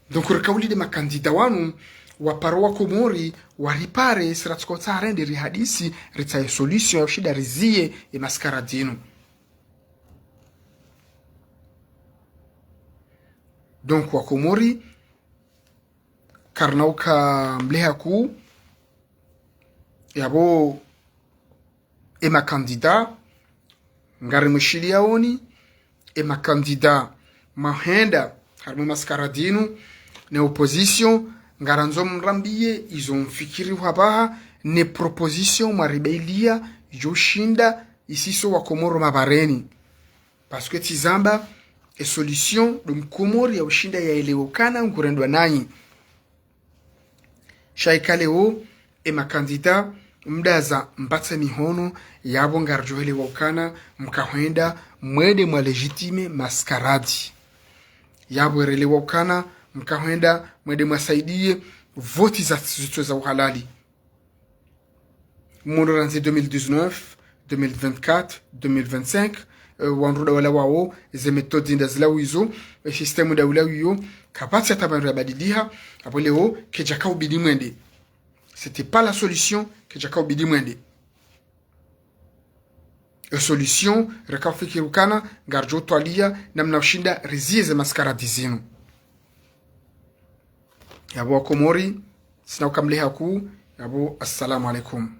Donc, rikaulide makandida wanu, waparo Wakomori, waripare, si ratsuka utsaha rende rihadisi, ritsahe solution ya ushinda riziye e mascarade inu. Donc, Wakomori, karina uka mleha ku, yapvo e makandida, ngarimwishiliyaoni, e makandida, mahenda, harumwa e mascarade inu, ne opposition, ngarandzo mrambiye, izo mfikiri hapvaha, ne proposition, mwaribaliya, djo shinda, isiso Wakomoro mabareni. Parce que tsizamba, e solution, ndo Mkomori ya ushinda yaelewe ukana, ngurendwa nanyi. Sha ika leo, e makandida, mdaza mpvatse mihono, yapvo ngaridjoelewa ukana, mkahwenda, mwende mwa légitime mascarade. Yapvo erelewa ukana, mkahwenda, mwende mwasaidiye, voti za, zitso za uhalali. Mundro randzi deux mille dix-neuf, deux mille vingt-quatre, deux mille vingt-cinq, eh, wandru nda wala wawo, ze méthodes nda zila wizo, eh, système nda ula wiyo, kapvatsi hata pvandru ya badiliha, apvo leo, kedjaka ubidi mwende. C'était pas la solution, kedjaka ubidi mwende. E solution, reka ufikiri ukana, ngaridjo utwalia, namna ushinda rizie ze mascarade zinu. Yapvo Wakomori, tsina ukamleha ku, yapvo, assalamu alaikum.